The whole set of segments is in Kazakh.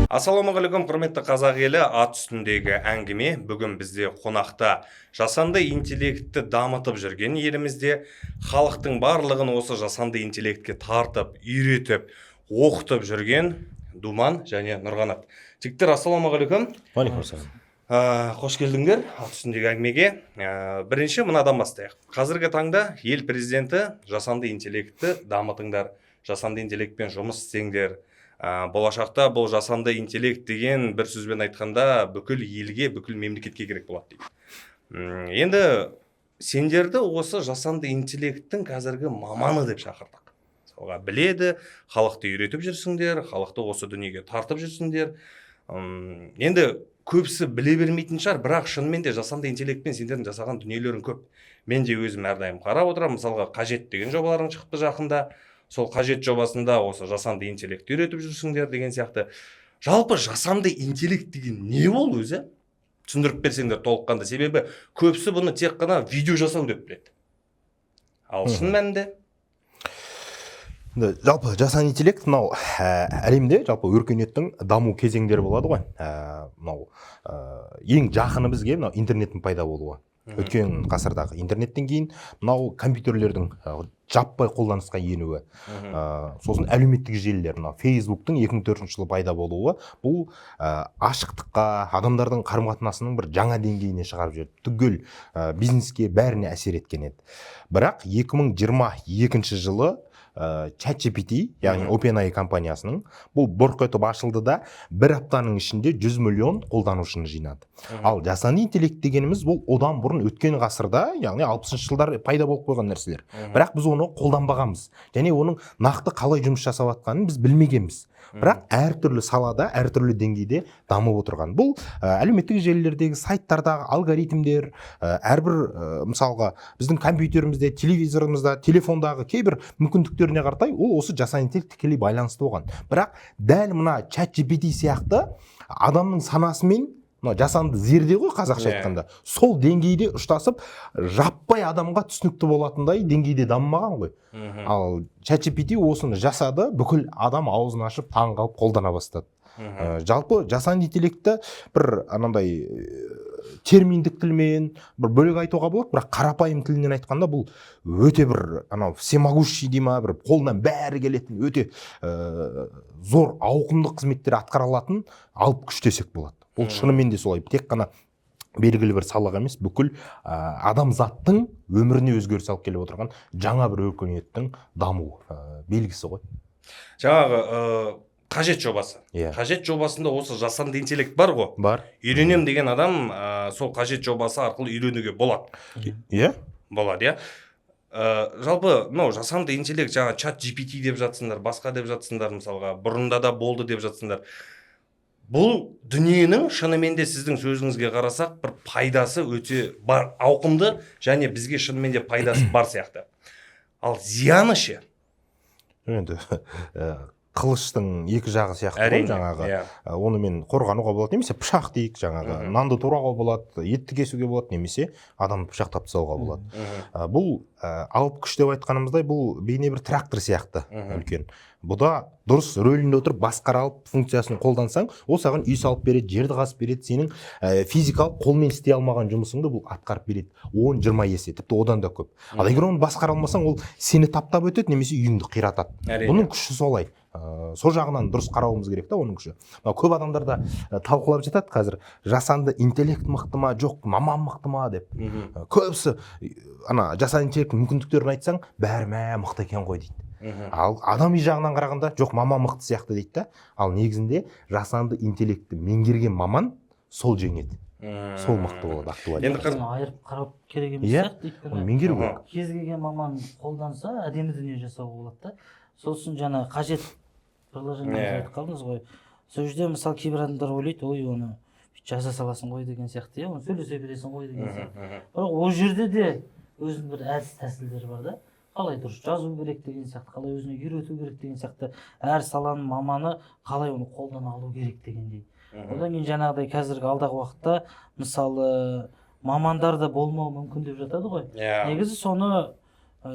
Ассалаумағалейкум, құрметті қазақ елі! Ат үстіндегі әңгіме. Бүгін бізде қонақта жасанды интеллектті дамытып жүрген, елімізде халықтың барлығын осы жасанды интеллектке тартып, үйретіп, оқытып жүрген Думан және Нұрғанат. Жігіттер, ассалаумағалейкум! Уағалейкум. Қош келдіңдер ат үстіндегі әңгімеге. Бірінші мынадан бастайық. Қазіргі таңда ел президенті жасанды интеллектті дамытыңдар, жасанды интеллектпен жұмыс істеңдер, болашақта бұл жасанды интеллект деген бір сөзбен айтқанда бүкіл елге, бүкіл мемлекетке керек болады дейді. Енді сендерді осы жасанды интеллекттің қазіргі маманы деп шақырдық. Мысалға, біледі, халықты үйретіп жүрсіңдер, халықты осы дүниеге тартып жүрсіңдер. Енді көбісі біле бермейтін шығар, бірақ шынымен де жасанды интеллектпен сендердің жасаған дүниелерің көп. Мен де өзім әрдайым қарап отырамын. Мысалға, «Қажет» деген жобаларың шығыпты жақында. Сол «Қажет» жобасында осы жасанды интеллектті үйретіп жүрсіңдер деген сияқты. Жалпы, жасанды интеллект деген не ол өзі? Түсіндіріп берсеңдер толыққанды. Себебі көбісі бұны тек қана видео жасау деп біледі, ал шын мәнінде? Енді жалпы жасанды интеллект мынау әлемде жалпы өркениеттің даму кезеңдері болады ғой. Мынау ең жақыны бізге мынау интернеттің пайда болуы. Өткен ғасырдағы интернеттен кейін мынау компьютерлердің жаппай қолданысқа енуі, сосын әлеуметтік желілер, мынау Фейсбуктың 2004 жылы пайда болуы, бұл ашықтыққа, адамдардың қарым қатынасының бір жаңа деңгейіне шығарып жіберді, түгел бизнеске, бәріне әсер еткен еді. Бірақ 2022 жылы ChatGPT, яғни OpenAI компаниясының, бұл бұрқ етіп ашылды да, бір аптаның ішінде 100 миллион қолданушыны жинады. Ал жасанды интеллект дегеніміз бұл одан бұрын, өткен ғасырда, яғни 60-шы жылдары пайда болып қойған нәрселер. Бірақ біз оны қолданбағанбыз және оның нақты қалай жұмыс жасап жатқанын біз білмегенбіз. Бірақ әртүрлі салада, әртүрлі деңгейде дамып отырған бұл әлеуметтік желілердегі, сайттардағы алгоритмдер, әрбір мысалға, біздің компьютерімізде, телевизорымызда, телефондағы кейбір мүмкіндіктеріне қаратай, ол осы жасанды интеллект тікелей байланысты болған. Бірақ дәл мына ChatGPT сияқты адамның санасымен, мына жасанды зерде ғой қазақша айтқанда, сол деңгейде ұштасып, жаппай адамға түсінікті болатындай деңгейде дамымаған ғой. Ал ChatGPT осыны жасады, бүкіл адам аузын ашып, таң қалып қолдана бастады. Жалпы жасанды интеллектті бір анандай терминдік тілмен бір бөлек айтуға болады, бірақ қарапайым тілінен айтқанда, бұл өте бір анау всемогущий дей ма, бір қолынан бәрі келетін, өте зор ауқымды қызметтер атқара алатын алып күш десек болады. Бұл шынымен де солай, тек қана белгілі бір салаға емес, бүкіл адамзаттың өміріне өзгеріс алып келіп отырған жаңа бір өркениеттің даму белгісі ғой. Жаңағы «Қажет» жобасы. Иә. «Қажет» жобасында осы жасанды интеллект бар ғой? Бар. Үйренем деген адам сол «Қажет» жобасы арқылы үйренуге болады? Иә. Болады, иә. Жалпы мынау жасанды интеллект, жаңа ChatGPT деп жатсыңдар, басқа деп жатсыңдар, мысалға, бұрында да болды деп жатсыңдар. Бұл дүниенің шынымен де, сіздің сөзіңізге қарасақ, бір пайдасы өте бар, ауқымды және бізге шынымен де пайдасы бар сияқты. Ал зияны ше? Енді қылыштың екі жағы сияқты ғой жаңағы. Онымен қорғануға болады немесе пышақ дейік жаңағы, нанды турауға болады, етті кесуге болады немесе адамды пышақтап тастауға болады. Бұл алып күш деп айтқанымыздай, бұл бейне бір трактор сияқты үлкен. Бұда дұрыс рөлінде отырып, басқара алып, функциясын қолдансаң, ол саған үй салып береді, жерді қазып береді, сенің физикалық қолмен істей алмаған жұмысыңды бұл атқарып береді 10-20 есе, тіпті одан да көп. Ал егер оны басқара алмасаң, ол сені таптап өтеді немесе үйіңді қиратады. Бұның күші солай. Сол жағынан дұрыс қарауымыз керек та оның күші. Мынау көп адамдар да талқылап жатады қазір: жасанды интеллект мықты ма, жоқ, маман мықты ма деп. Көбісі ана жасанды интеллекттің мүмкіндіктерін айтсаң, бәрі «мә, мықты екен ғой» дейді. Ал адами жағынан қарағанда, жоқ, маман мықты сияқты дейді да. Ал негізінде жасанды интеллектті меңгерген маман сол жеңеді, сол мықты болады актуально. Енді Оны айырып қарау керек емес сияқты, өйткені Оны меңгеру керек. Кез келген маман қолданса, әдемі дүние жасауға болады да. Сосын жаңа «Қажет» приложение айтып қалдыңыз ғой. Сол жерде, мысалы, кейбір адамдар ойлайды: «Ой, оны бүйтіп жаза саласың ғой» деген сияқты, иә, оны сөйлесе бересің ғой деген сияқты. Бірақ ол жерде де өзінің бір әдіс тәсілдері бар да: қалай дұрыс жазу керек деген сияқты, қалай өзіне үйрету керек деген сияқты, әр саланың маманы қалай оны қолдана алу керек дегендей. Одан кейін жаңағыдай қазіргі алдағы уақытта, мысалы, мамандар да болмауы мүмкін деп жатады ғой. Негізі соны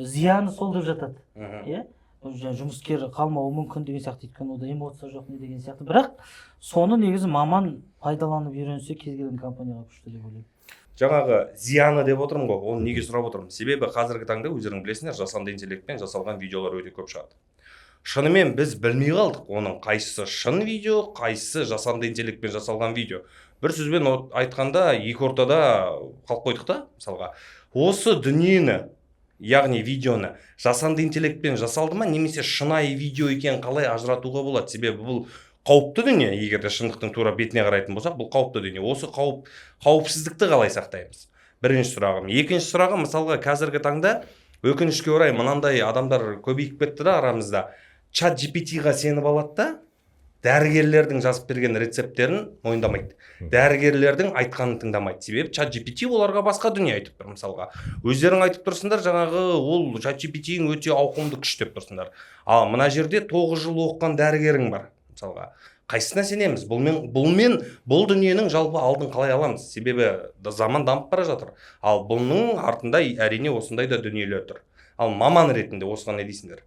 зияны сол деп жатады. Иә. Жұмыскер қалмауы мүмкін деген сияқты, өйткені онда эмоция жоқ, не деген сияқты. Бірақ соны негізі маман пайдаланып үйренсе, кез келген компанияға күшті деп ойлаймын. Жаңағы зияны деп отырмын ғой, оны неге сұрап отырмын? Себебі қазіргі таңда, өздерің білесіңдер, жасанды интеллектпен жасалған видеолар өте көп шығады. Шынымен біз білмей қалдық оның қайсысы шын видео, қайсысы жасанды интеллектпен жасалған видео. Бір сөзбен айтқанда, екі ортада қалып қойдық та. Мысалға, осы дүниені, яғни видеоны жасанды интеллектпен жасалды ма немесе шынайы видео екенін қалай ажыратуға болады? Себебі бұл қауіпті дүние. Егер де шындықтың тура бетіне қарайтын болсақ, бұл қауіпті дүние. Осы қауіпсіздікті қалай сақтаймыз? Бірінші сұрағым. Екінші сұрағым: мысалға, қазіргі таңда, өкінішке орай, мынандай адамдар көбейіп кетті да арамызда. Чат GPT-ға сеніп алады да, дәрігерлердің жазып берген рецепттерін мойындамайды, дәрігерлердің айтқанын тыңдамайды. Себебі чат GPT оларға басқа дүние айтып тұр. Мысалға, өздерің айтып тұрсыңдар, жаңағы ол чат GPT өте ауқымды күш деп тұрсыңдар. Ал мына жерде 9 жыл оқыған дәрігерің бар. Мысалға, қайсысына сенеміз? Бұлмен бұл дүниенің жалпы алдын қалай аламыз? Себебі заман дамып бара жатыр, ал бұның артында, әрине, осындай да дүниелер тұр. Ал маман ретінде осыған не дейсіңдер?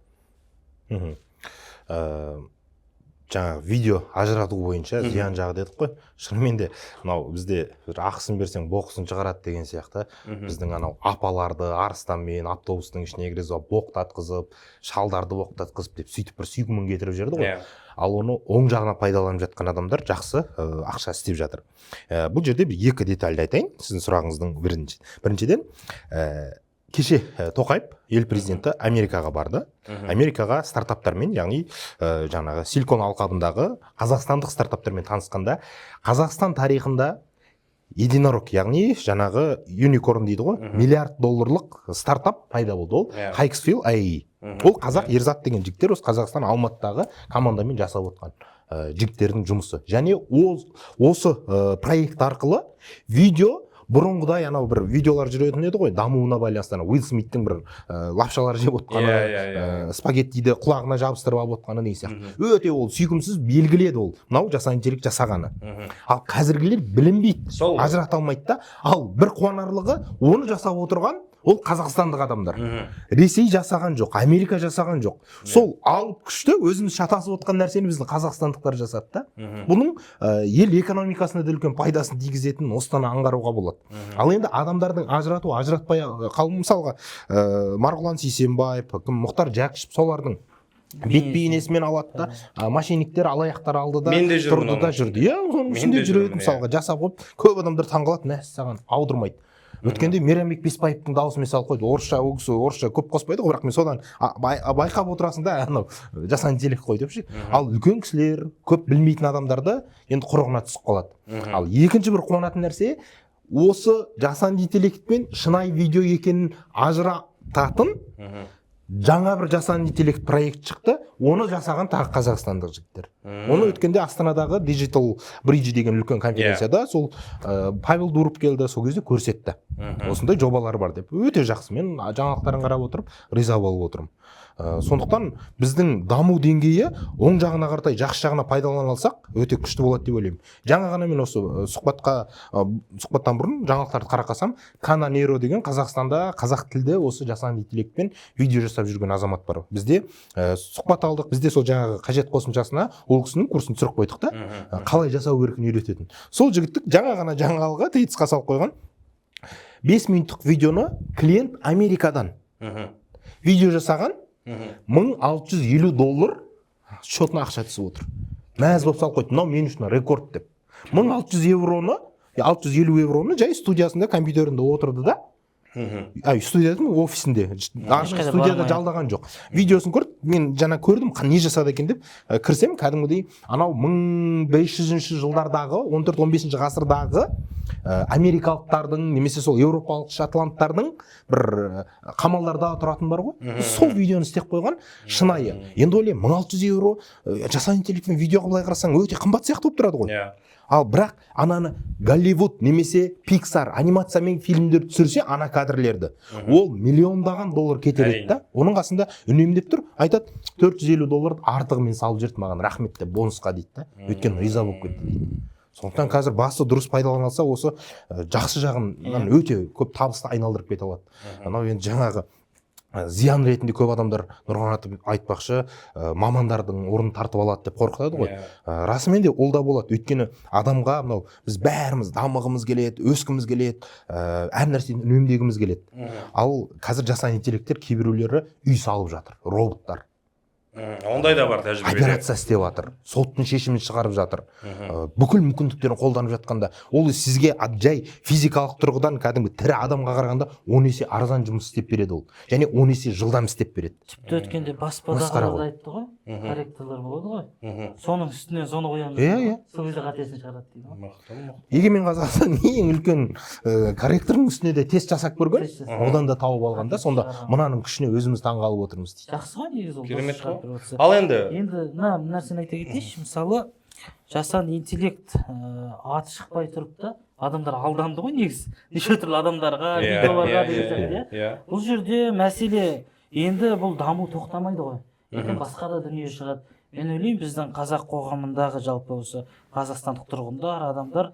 Жаңағы видео ажырату бойынша зиян жағы дедік қой. Шынымен де, мынау бізде бір ақысын берсең, боқысын шығарады деген сияқты. Біздің анау апаларды арыстанмен автобустың ішіне кіргізіп алып, боқтатқызып, шалдарды боқтатқызып деп, сөйтіп бір сүйкімін кетіріп жіберді ғой. Ал оны оң жағына пайдаланып жатқан адамдар жақсы ақша істеп жатыр. Бұл жерде бір екі детальді айтайын сіздің сұрағыңыздың. Біріншіден, кеше Тоқаев, ел президенті, Америкаға барды. Америкаға стартаптармен, яғни жаңағы Силикон алқабындағы қазақстандық стартаптармен танысқанда, Қазақстан тарихында единорог, яғни жаңағы юникорн дейді ғой, миллиард долларлық стартап пайда болды. Ол Higgsfield AI. Ол қазақ Ерзат деген жігіттер, осы Қазақстан, Алматыдағы командамен жасап отқан жігіттердің жұмысы. Және ол осы проект арқылы видео бұрынғыдай анау бір видеолар жүретін еді ғой, дамуына байланысты, анау Уилл Смиттің бір лапшалар жеп отқаны, иә иә иә спагеттиді құлағына жабыстырып алып отқаны деген сияқты. Өте ол сүйкімсіз, белгілі еді ол мынау жасанды интеллект жасағаны. Ал қазіргілер білінбейді, Сол ғой. ажырата алмайды да. Ал бір қуанарлығы, оны жасап отырған ол қазақстандық адамдар. Ресей жасаған жоқ, Америка жасаған жоқ. Сол алып күшті, өзіміз шатасып отқан нәрсені біздің қазақстандықтар жасады да. Бұның ел экономикасына да үлкен пайдасын тигізетінін осыдан аңғаруға болады. Ал енді адамдардың ажырату, ажыратпай қалу, мысалға, Марғұлан Сейсембаев, кім, Мұхтар Жәкішев, солардың бет бейнесімен алады да, мошенниктер, алаяқтар алды да, Мен де жүрмін тұрды да оның. жүрді. Иә, соның Мен ішінде де жүреді. жүрмін, иә. Мысалға, жасап қойып, көп адамдар таңқалады, мәссаған, аудырмайды. Өткенде Мейрамбек Беспаевтың дауысымен салып қойды орысша. Ол кісі орысша көп қоспайды ғой, бірақ мен содан байқап отырасың да, анау жасанды интеллект қой деп ше. Ал үлкен кісілер, көп білмейтін адамдарды енді құрығына түсіп қалады. Ал екінші бір қуанатын нәрсе, осы жасанды интеллектпен шынайы видео екенін ажырататын жаңа бір жасанды интеллект проект шықты. Оны жасаған тағы қазақстандық жігіттер. Оны өткенде Астанадағы Digital Bridge деген үлкен конференцияда сол Павел Дуров келді, сол кезде көрсетті, осындай жобалар бар деп. Өте жақсы, мен жаңалықтарын қарап отырып риза болып отырмын. Сондықтан біздің даму деңгейі оң жағына қаратай, жақсы жағына пайдалана алсақ, өте күшті болады деп ойлаймын. Жаңа ғана мен осы сұхбаттан бұрын жаңалықтарды қарап қалсам, Кана Нейро деген Қазақстанда қазақ тілді осы жасанды интеллектпен видео жасап жүрген азамат бар. Бізде сұхбат алдық, бізде сол жаңағы қажет қосымшасына ол кісінің курсын түсіріп қойдық та, қалай жасау керектігін үйрететін. Сол жігіттік жаңа ғана жаңалығы Твиттерға салып қойған 5 минуттық видеоны клиент Америкадан видео жасаған, 1650 доллар счетына ақша түсіп отыр. Мәз болып салып қойды, мынау мен үшін рекорд деп. 1600 евроны, 650 евроны жай студиясында, компьютерінде отырды да. Ай, студияда, офисінде, арнайы Ешқайда студияда бармай. жалдаған жоқ. Видеосын көріп, мен жаңа көрдім, не жасады екен деп кірсем, кәдімгідей анау 1500-жылдардағы, 14-15 ғасырдағы америкалықтардың немесе сол еуропалық шотландтардың бір қамалдарда тұратын бар ғой, сол видеоны істеп қойған шынайы. Енді ойлаймын, 1600 евро жасанды интеллектпен видеоға былай қарасаң, өте қымбат сияқты болып тұрады ғой. Ал бірақ ананы Голливуд немесе Пиксар анимациямен фильмдер түсірсе, ана кадрлерді, ол миллиондаған доллар кетер еді да. Оның қасында үнемдеп тұр. Айтады, 450 доллар артығымен салып жіберді маған, рахмет деп, бонусқа дейді да, өйткені риза болып кетті дейді. Сондықтан қазір басты дұрыс пайдалана алса, осы жақсы жағынан өте көп табысты айналдырып кете алады. Анау енді жаңағы Зиян ретінде көп адамдар, Нұрқанат айтпақшы, мамандардың орнын тартып алады деп қорқытады ғой. Расымен де ол да болады, өйткені адамға мынау біз бәріміз дамығымыз келеді, өскіміз келеді, әр нәрсені үнемдегіміз келеді. Ал қазір жасанды интеллекттер, кейбіреулері үй салып жатыр, роботтар. Ондай да бар тәжірибеде. Операция істеп жатыр, соттың шешімін шығарып жатыр. Бүкіл мүмкіндіктерін қолданып жатқанда, ол сізге жай физикалық тұрғыдан кәдімгі тірі адамға қарағанда 10 есе арзан жұмыс істеп береді ол және 10 есе жылдам істеп береді. Тіпті өткенде Масқара баспадағылар ғой. да айтты ғой, корректорлар болады ғой, соның үстіне соны қоямыз Иә, дейді ғой. иә. Сол кезде қатесін шығарады дейді ғой. Мықты, мықты. Егемен Қазақстан ең үлкен корректордың үстіне де тест жасап көрген. Тест жасап. Одан да тауып алған да. Сонда Шығарған. мынаның күшіне өзіміз таңғалып отырмыз дейді. Жақсы ғой негізі, ол дұрыс Керемет шығарып қой. беріп отырса. Ал енді Енді мына нәрсені айта кетейінші. Мысалы, жасанды интеллект аты шықпай тұрып та адамдар алданды ғой негізі, неше түрлі адамдарға, видеоларға деген сияқты, иә. Бұл жерде мәселе енді, бұл даму тоқтамайды ғой, ертең басқа да дүние шығады. Мен ойлаймын, біздің қазақ қоғамындағы, жалпы осы қазақстандық тұрғындар, адамдар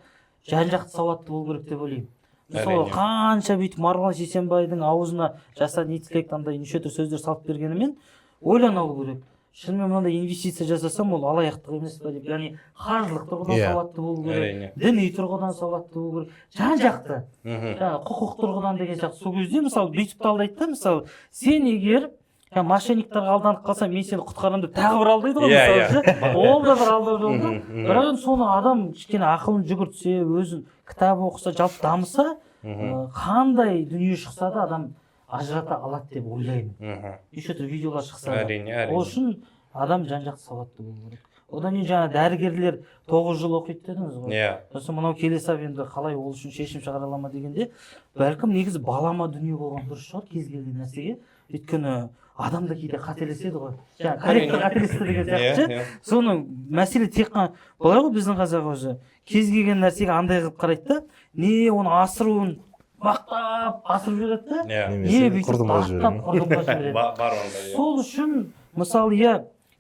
жан жақты сауатты болу керек деп ойлаймын. Мысалы, қанша бүйтіп Марғұлан Сейсембайдың аузына жасанды интеллект андай неше түрлі сөздер салып бергенімен, ойлана алу керек: шынымен мынандай инвестиция жасасам, ол алаяқтық емес па деп. Яғни қаржылық тұрғыдан сауатты болу керек, діни тұрғыдан сауатты болу керек, жан жақты, жаңағы құқық тұрғыдан деген сияқты. Сол кезде, мысалы, бүйтіп талдайды да, мысалы, сен егер жаңа мошенниктарға алданып қалсаң, мен сені құтқарамын деп тағы бір алдайды ғой, мысалы, ше. Ол да бір алдау жолы да. Мхм, мхм. Бірақ енді соны адам кішкене ақылын жүгіртсе, өзін кітап оқыса, жалпы дамыса, қандай дүние шықса да, адам ажырата алады деп ойлаймын, неше түрлі видеолар шықса да. Әрине. Ол үшін адам жан жақты сауатты болу керек. Одан кейін жаңа дәрігерлер 9 жыл оқиды дедіңіз ғой. Иә. Сосын мынау келе сап енді қалай ол үшін шешім шығара ала ма дегенде, бәлкім, негізі балама дүние болған дұрыс шығар кез келген нәрсеге, өйткені адам да кейде қателеседі ғой, жаңа корректор қателесті деген сияқты ше. Иә. Соны мәселе тек қана былай ғой, біздің қазақ өзі кез келген нәрсеге андай қылып қарайды да, не оны асыруын мақтап асырып жібереді да, Немесе не бүйтіп құрдымға аттап жібереді. құрдымға жібереді. Бар ондай, иә. Сол үшін, мысалы, иә,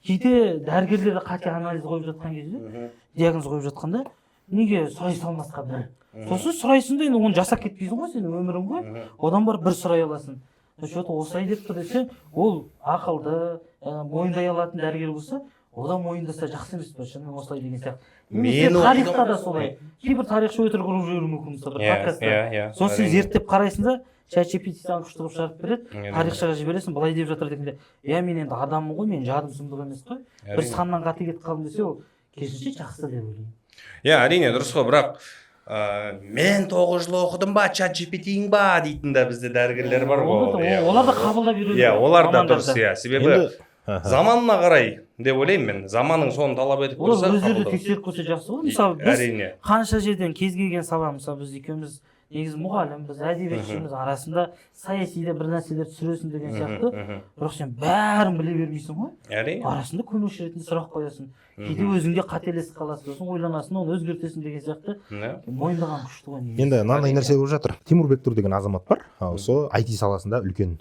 кейде дәрігерлер де қате анализ қойып жатқан кезде, диагноз қойып жатқанда, неге сұрай салмасқа бір? Сосын сұрайсың да, енді оны жасап кетпейсің ғой, сенің өмірің ғой. Одан барып бір сұрай аласың, че то осылай деп тұр десе, ол ақылды, мойындай алатын дәрігер болса, одан мойындаса жақсы емес па, шынымен осылай деген сияқты. Немесе Мен тарихта оқыдым. да солай, кейбір тарихшы өтірік ұрып жіберуі мүмкін, мысалы, бір подкастта. иә иә Соны сен зерттеп қарайсың да, ChatGPT саған күшті қылып шығарып береді, тарихшыға жібересің, былай деп жатыр дегенде, иә, мен енді адаммын ғой, менің жадым сұмдық емес қой, бір саннан қате кетіп қалдым десе, ол керісінше жақсы деп ойлаймын. Иә, әрине, дұрыс қой, бірақ мен 9 жыл оқыдым ба, ChatGPT ба дейтін де бізде дәрігерлер бар Ол да- ғой. Иә. Олар да қабылдап үйрену Иә, керек, олар да мамандар дұрыс, да. иә, себебі Енді аха. заманына қарай деп ойлаймын мен, заманның соны талап етіп Олар тұрса, өздері де қабылдау. тексеріп көрсе жақсы ғой. Мысалы, біз қанша жерден кез келген сала, мысалы, біз екеуміз негізі мұғалімбіз, әдебиетшіміз, арасында саяси де бір нәрселер түсіресің деген сияқты, бірақ сен бәрін біле бермейсің ғой. Арасында көмекші ретінде сұрақ қоясың, кейде өзің де қателесіп қаласың, сосын ойланасың, оны өзгертесің деген сияқты. Мойындаған күшті ғой негізі. Енді мынандай нәрсе болып жатыр. Тимур Бектұр деген азамат бар, сол IT саласында үлкен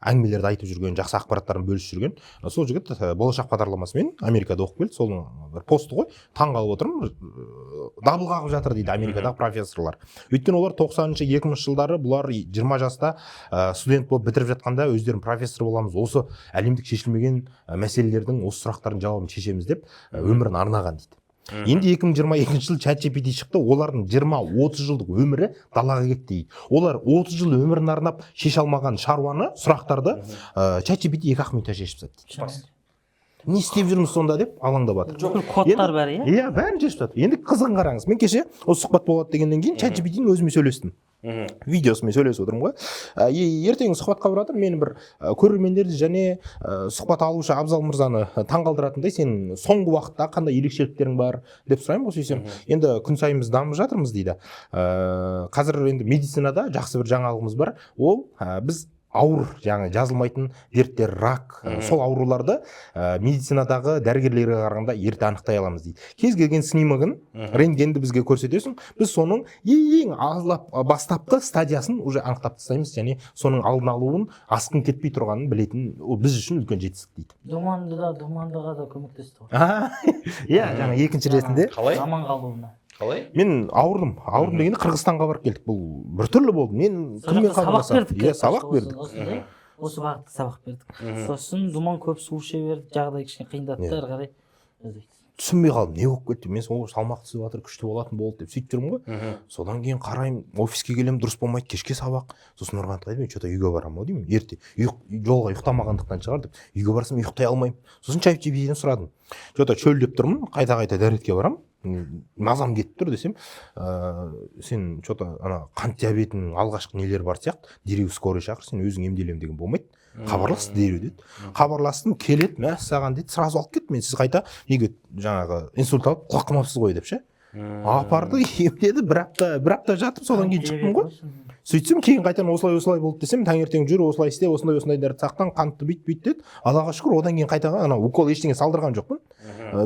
әңгімелерді айтып жүрген, жақсы ақпараттарын бөлісіп жүрген. Сол жігіт Болашақ бағдарламасымен Америкада оқып келді. Соның бір посты ғой, таң қалып отырмын, дабыл қағып жатыр дейді Америкадағы профессорлар, өйткені олар 90-шы, 2000 жылдары бұлар 20 жаста студент болып бітіріп жатқанда, өздерін профессор боламыз, осы әлемдік шешілмеген мәселелердің, осы сұрақтардың жауабын шешеміз деп өмірін арнаған дейді. Енді 2022 жылы ChatGPT шықты, олардың 20-30 жылдық өмірі далаға кетті дейді. Олар 30 жыл өмірін арнап шеше алмаған шаруаны, сұрақтарды ChatGPT 2-ақ минутта шешіп тастады дейді. Не істеп жүрміз сонда деп алаңдап жатыр. Бүкіл кодтар бәрі, иә. Иә, бәрін шешіп тастады. Енді қызығын қараңыз. Мен кеше осы сұхбат болады дегеннен кейін ChatGPT-ні өзіме сөйлестім. Видеосымен сөйлесіп отырмын ғой. Ертең сұхбатқа барып жатырмын, мені бір көрермендерді және сұхбат алушы Абзал мырзаны таңғалдыратындай сенің соңғы уақытта қандай ерекшеліктерің бар деп сұраймын ғой. Сөйтсем, енді күн сайын біз дамып жатырмыз дейді. Қазір енді медицинада жақсы бір жаңалығымыз бар. Ол біз ауыр, жаңа жазылмайтын дерттер, рак, сол ауруларды медицинадағы дәрігерлерге қарағанда ерте анықтай аламыз дейді. Кез келген снимогын, рентгенді бізге көрсетесің, біз соның ең азлап бастапқы стадиясын уже анықтап тастаймыз және соның алдын алуын, асқын кетпей тұрғанын білетін, ол біз үшін үлкен жетістік дейді. Думанды да, Думандыға да көмектесті ғой. Иә, жаңа екінші ретінде. Қалай? Аман қалуына. Қалай? Мен ауырдым. Ауырдым дегенде, Қырғызстанға барып келдік. Бұл біртүрлі болды. Мен Сол кіммен жақта сабақ хабарласамын? бердік. Иә, сабақ бердік. Осындай. Осы бағытта сабақ бердік. Сосын Думан көп су іше берді, жағдай кішкене қиындатты, Иә. ары қарай жазбайды. Түсінбей қалдым, не болып кетті. Мен сол салмақ түсіп жатыр, күшті болатын болды деп сөйтіп жүрмін ғой. Содан кейін қараймын, офиске келемін, дұрыс болмайды, кешке сабақ. Сосын Нұрғанатқа айтамын: «Че то үйге барамын ау деймін ерте, жолға ұйықтамағандықтан шығар», – деп. Үйге барсам, ұйықтай алмаймын. Сосын ChatGPT-ден сұрадым: «Че то шөлдеп тұрмын, қайта қайта дәретке барамын, мазам кетіп тұр», – десем, «Сен че то ана қант диабетінің алғашқы нелері бар сияқты, дереу скорый шақыр, сен өзің емделемін деген болмайды, хабарлас дереу», – деді. Хабарластым, келеді: «Мәссаған», – дейді, «сразу алып кетті мен, сіз қайта неге жаңағы инсульт алып құлап қалмапсыз ғой», – деп ше. Апарды, емдеді, бір апта жатып, содан кейін шықтым ғой. Сөйтсем, кейін қайтадан осылай осылай болды десем, «Таңертең жүр, осылай істе, осындай осындай дәрі сақтан, қантты бүйт бүйт», – деді. Аллаға шүкір, одан кейін қайтадан ана укол ештеңе салдырған жоқпын.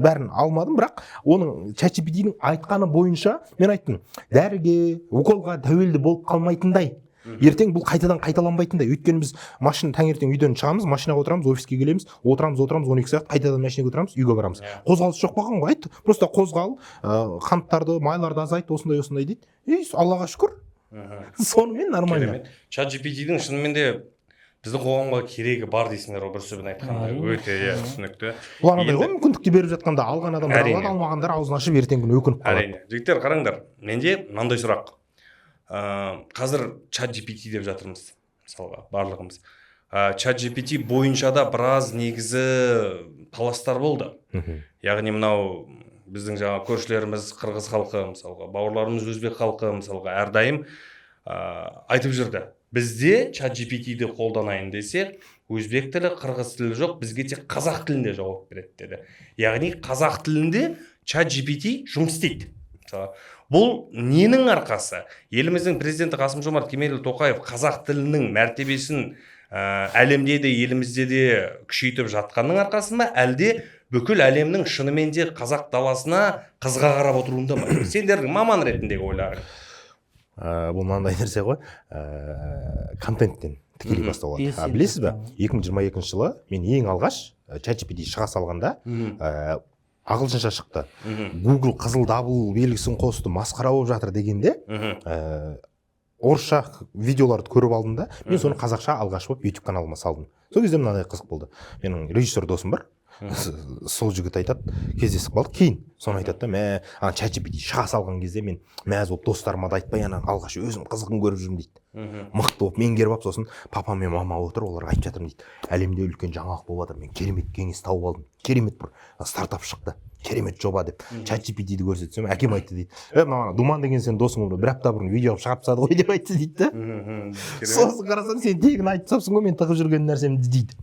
Бәрін алмадым, бірақ оның ChatGPT-дің айтқаны бойынша мен айттым, дәріге, уколға тәуелді болып қалмайтындай, ертең бұл қайтадан қайталанбайтындай. Өйткені біз машина, таңертең үйден шығамыз, машинаға отырамыз, офиске келеміз, отырамыз, отырамыз 12 сағат, қайтадан машинаға отырамыз, үйге барамыз. Қозғалыс жоқ болған ғой. Айтты: «Просто қозғал, қанттарды, майларды азайт, осындай осындай», – дейді. И Аллаға шүкір, сонымен нормально. Керемет. ChatGPT-дің шынымен де біздің қоғамға керегі бар дейсіңдер ғой, бір сөзбен айтқанда. Әрине. Өте, иә, түсінікті. Бұл анандай ғой, Енді- мүмкіндікті беріп жатқанда алған адамдар алады, алмағандар аузын ашып ертеңгі күні өкініп қалады. Әрине. Жігіттер, қараңдар, менде мынандай сұрақ. Қазір ChatGPT деп жатырмыз мысалға барлығымыз. ChatGPT бойынша да біраз негізі таластар болды. Яғни мынау біздің жаңа көршілеріміз қырғыз халқы, мысалға, бауырларымыз өзбек халқы, мысалға, әрдайым айтып жүрді: бізде ChatGPT-ді қолданайын десе, өзбек тілі, қырғыз тілі жоқ, бізге тек қазақ тілінде жауап береді деді. Яғни қазақ тілінде ChatGPT жұмыс істейді. Мысалы, бұл ненің арқасы? Еліміздің президенті Қасым Жомарт Кемелұлы Тоқаев қазақ тілінің мәртебесін әлемде де, елімізде де күшейтіп жатқанның арқасы ма, әлде бүкіл әлемнің шынымен де қазақ даласына қызыға қарап отыруында ма? Сендердің маман ретіндегі ойларың. Бұл мынандай нәрсе ғой, контенттен тікелей бастау алады. Белсенді Білесіз ба, бастау. 2022 жылы мен ең алғаш ChatGPT шыға салғанда, ағылшынша шықты, Google қызыл дабыл белгісін қосты, масқара болып жатыр дегенде, орысша видеоларды көріп алдым да, мен соны қазақша алғаш болып YouTube каналыма салдым. Сол кезде мынандай қызық болды: менің режиссер досым бар, сол жігіт айтады, кездесіп қалдық кейін, соны айтады да: «Мә, ана ChatGPT шыға салған кезде мен мәз болып, достарыма да айтпай, ана алғаш өзім қызығын көріп жүрмін», – дейді. «Мықты болып меңгеріп алып, сосын папам мен мама отыр, оларға айтып жатырмын», – дейді. «Әлемде үлкен жаңалық болып жатыр, мен керемет кеңес тауып алдым, керемет бір стартап шықты, керемет жоба», – деп ChatGPT-ді көрсетсем, әкем айтты дейді: «Е, мына Думан деген сенің досың бір апта бұрын видео қылып шығарып тастады ғой», – деп айтты дейді да. «Сосын қарасам, сен тегін айтып тастапсың ғой мен тығып жүрген нәрсемді», – дейді.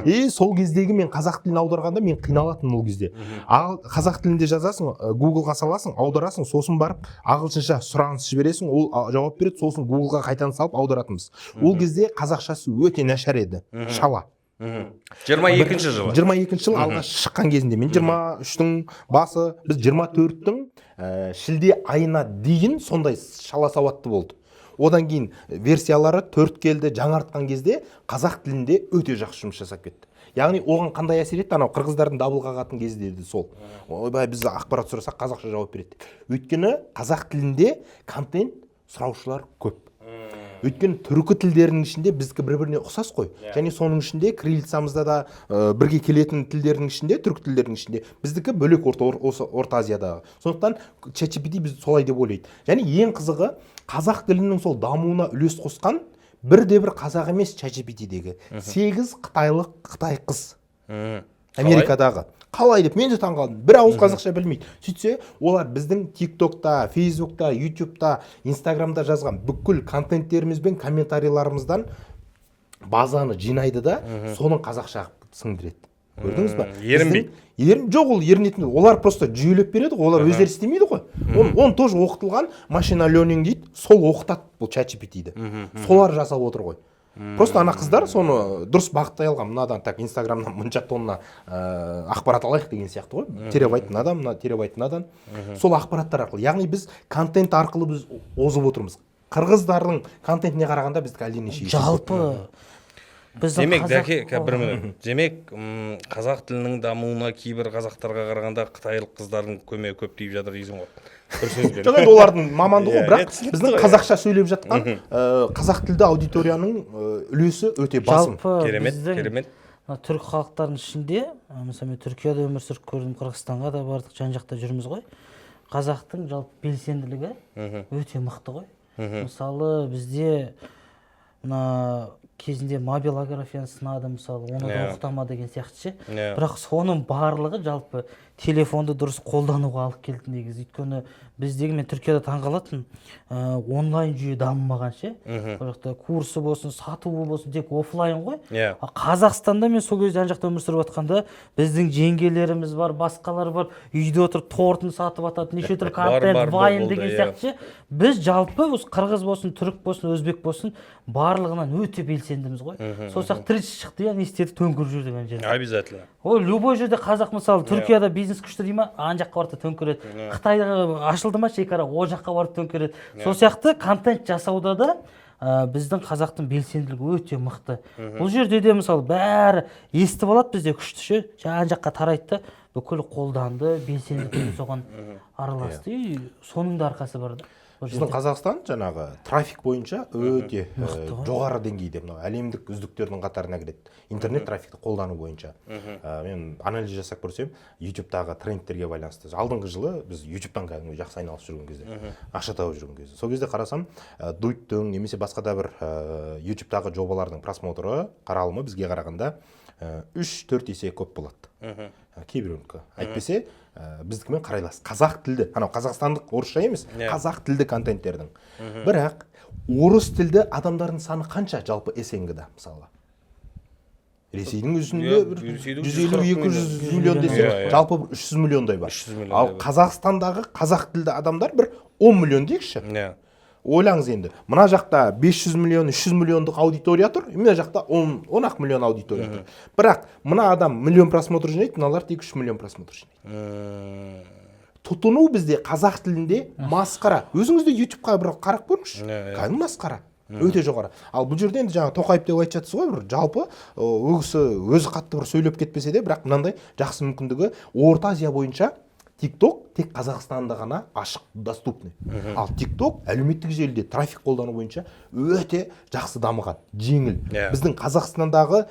И сол кездегі мен қазақ тілін аударғанда мен қиналатынмын ол кезде. Ал қазақ тілінде жазасың, Гуглға саласың, аударасың, сосын барып ағылшынша сұраныс жібересің, ол жауап береді, сосын Гуглға қайтадан салып аударатынбыз. Ол кезде қазақшасы өте нашар еді, шала. 22-жылы. 22-жылы алғаш шыққан кезінде, мен 23-тің басы, біз 24-тің шілде айына дейін сондай шала сауатты болды. Одан кейін версиялары 4 келді, жаңартқан кезде қазақ тілінде өте жақсы жұмыс жасап кетті. Яғни оған қандай әсер етті? Анау қырғыздардың дабыл қағатын кезі деді сол: «Ойбай, біз ақпарат сұрасақ, қазақша жауап береді», – деп. Өйткені қазақ тілінде контент сұраушылар көп. Өйткені түркі тілдерінің ішінде біздікі бір біріне ұқсас қой. Және соның ішінде кириллицамызда да бірге келетін тілдердің ішінде, түркі тілдерінің ішінде біздікі бөлек, осы Орта Азиядағы. Сондықтан ChatGPT бізді солай деп ойлайды. Және ең қызығы, қазақ тілінің сол дамуына үлес қосқан бірде бір қазақ емес, ChatGPT-дегі сегіз қытайлық, қытай қыз Америкадағы. Қалай деп мен де таңқалдым, бір ауыз қазақша білмейді. Сөйтсе, олар біздің ТикТокта, Фейсбукта, Ютубта, Инстаграмда жазған бүкіл контенттеріміз бен комментарийларымыздан базаны жинайды да, соның қазақша қылып сіңдіреді. Көрдіңіз ба? Ерінбейді. Ерін жоқ, ол ерінетін, олар просто жүйелеп береді ғой, олар өздері істемейді ғой оны. Тоже оқытылған machine learning дейді, сол оқытады бұл ChatGPT-ді, солар жасап отыр ғой. Просто ана қыздар соны дұрыс бағыттай алған: мынадан, так, Инстаграмнан мынша тонна ақпарат алайық деген сияқты ғой, терабайт мынадан, мына терабайт мынадан, сол ақпараттар арқылы. Яғни біз контент арқылы біз озып отырмыз. Қырғыздардың контентіне қарағанда біздікі әлденеше есе көп. Жалпы. Біздің Демек, қазақ дәке, бір минут. Демек, қазақ тілінің дамуына кейбір қазақтарға қарағанда қытайлық қыздардың көмегі көп тиіп жатыр дейсің ғой, бір сөзбен. Жоқ, енді олардың мамандығы ғой, Иә, бірақ иә, түсінікті біздің ғой. қазақша сөйлеп жатқан қазақ тілді аудиторияның үлесі өте басым. Жалпы Керемет, біздің керемет. мына түрік халықтарының ішінде, мысалы, мен Түркияда өмір сүріп көрдім, Қырғызстанға да бардық, жан жақта жүрміз ғой. Қазақтың жалпы белсенділігі өте мықты ғой. Мысалы, бізде мына кезінде мобилографияны сынады, мысалы, оны да оқыта деген сияқты ше. Бірақ соның барлығы жалпы телефонды дұрыс қолдануға алып келді негізі. Өйткені біздегі, мен Түркияда таңқалатынмын, онлайн жүйе дамымаған ше. Ол жақта курсы болсын, сатуы болсын, тек офлайн ғой. А Қазақстанда мен сол кезде ана жақта өмір сүріп жатқанда, біздің жеңгелеріміз бар, басқалар бар, үйде отырып тортын сатып жатады, неше түрлі Бар, контент, бар, вайн болды, деген иә. сияқты ше. Біз жалпы осы қырғыз болсын, түрік болсын, өзбек болсын, барлығынан өте белсендіміз ғой. Сол сияқты 30 шықты, иә, не істедік? Төңкеріп жібердік ана жерде. Обязательно. Ол любой жерде қазақ, мысалы, Түркияда бизнес күшті дей ма, ана жаққа барып та төңкереді. Қытайға ашылды ма шекара, ол жаққа барып төңкереді. Сол сияқты контент жасауда да біздің қазақтың белсенділігі өте мықты. Бұл жерде де, мысалы, бәрі естіп алады, бізде күшті ше, жан жаққа тарайды да, бүкіл қолданды, белсенді түрде соған араласты, и соның да арқасы бар да бұл Біздің жерде. Қазақстан жаңағы трафик бойынша өте Мықты ғой. жоғары деңгейде, мынау әлемдік үздіктердің қатарына кіреді интернет трафикті қолдану бойынша. Мен анализ жасап көрсем, Ютубтағы трендтерге байланысты, алдыңғы жылы біз Ютубтан кәдімгі жақсы айналысып жүрген кезде, ақша тауып жүрген кезде, сол кезде қарасам, Дудьтың немесе басқа да бір Ютубтағы жобалардың просмотры, қаралымы бізге қарағанда 3-4 есе көп болады. Кейбіреуінікі, әйтпесе біздікімен қарайлас қазақ тілді, анау қазақстандық орысша емес, қазақ тілді контенттердің. Бірақ орыс тілді адамдардың саны қанша жалпы СНГ да? Мысалы, Ресейдің өзінде бір Ресейдің 150 140 200 миллион десе, Иә, иә. жалпы бір 300 миллиондай бар. 300 миллиондай Ал бар. Қазақстандағы қазақ тілді адамдар бір 10 миллион дейікші. Ойлаңыз енді, мына жақта 500 миллион, 300 миллиондық аудитория тұр, мына жақта 10 10 ақ миллион аудитория тұр. Бірақ мына адам миллион просмотр жинайды, мыналар тек 3 миллион просмотр жинайды. Тұтыну бізде қазақ тілінде масқара. Өзіңіз де Ютубқа бір қарап көріңізші. Иә, иә. Кәдімгі масқара, өте жоғары. Ал бұл жерде енді жаңа Тоқаев деп айтып жатсыз ғой, бір жалпы ол кісі өзі қатты бір сөйлеп кетпесе де, бірақ мынандай жақсы мүмкіндігі: Орта Азия бойынша ТикТок тек Қазақстанда ғана ашық, доступный. Ал ТикТок әлеуметтік желіде трафик қолдану бойынша өте жақсы дамыған, жеңіл. Біздің Қазақстандағы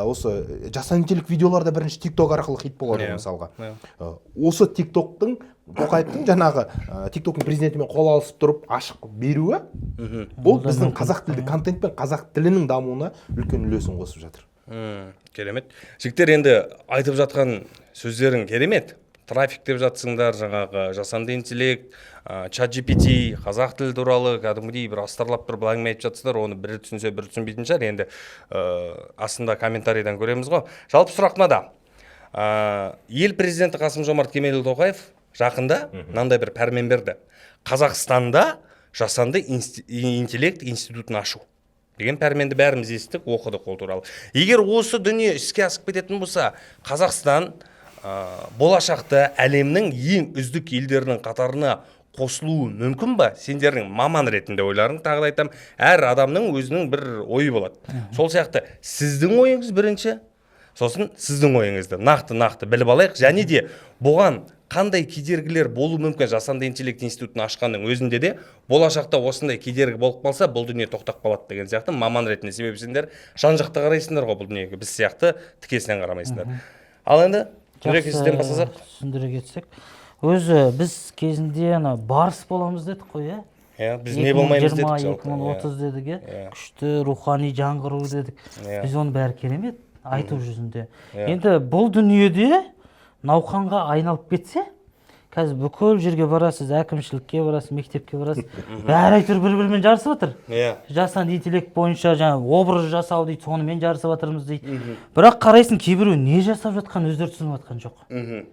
осы жасанды интеллект видеолар да бірінші ТикТок арқылы хит болады ғой, мысалға. Осы ТикТоктың, Тоқаевтың жаңағы ТикТоктың президентімен қол алысып тұрып ашық беруі, бұл біздің қазақ тілді контент пен қазақ тілінің дамуына үлкен үлесін қосып жатыр. Керемет, жігіттер, енді айтып жатқан сөздерің керемет. Трафик деп жатсыңдар, жаңағы жасанды интеллект, чат GPT, қазақ тілі туралы кәдімгідей бір астарлап тұрып әңгіме айтып жатсыздар. Оны бірі түсінсе, бірі түсінбейтін шығар енді, астында комментарийдан көреміз ғой. Жалпы сұрақ мынада: ел президенті Қасым Жомарт Кемелұлы Тоқаев жақында мынандай бір пәрмен берді: Қазақстанда жасанды интеллект институтын ашу деген пәрменді бәріміз естідік, оқыдық ол туралы. Егер осы дүние іске асып кететін болса, Қазақстан болашақта әлемнің ең үздік елдерінің қатарына қосылуы мүмкін ба? Сендердің маман ретінде ойларың. Тағы да айтамын, әр адамның өзінің бір ойы болады. Сол сияқты сіздің ойыңыз бірінші, сосын сіздің ойыңызды нақты нақты біліп алайық. Және де бұған қандай кедергілер болуы мүмкін? Жасанды интеллект институтын ашқанның өзінде де болашақта осындай кедергі болып қалса, бұл дүние тоқтап қалады деген сияқты маман ретінде. Себебі сендер жан жақты қарайсыңдар ғой бұл дүниеге, біз сияқты тікесінен қарамайсыңдар. Ал енді, Нұреке, сізден бастасақ. Түсіндіре кетсек, өзі біз кезінде ана барыс боламыз дедік қой, иә. Иә, біз не болмаймыз дедік жалпы. 2030 дедік, иә. Иә. Күшті рухани жаңғыру дедік. Біз оның бәрі керемет айту жүзінде. Енді бұл дүниеде науқанға айналып кетсе, қазір бүкіл жерге барасыз, әкімшілікке барасыз, мектепке барасыз, бәрі әйтеуір бір бірімен жарысып жатыр. Жасанды интеллект бойынша жаңағы образ жасау дейді, сонымен жарысып жатырмыз дейді. Бірақ қарайсың, кейбіреу не жасап жатқанын өздері түсініп жатқан жоқ. мхм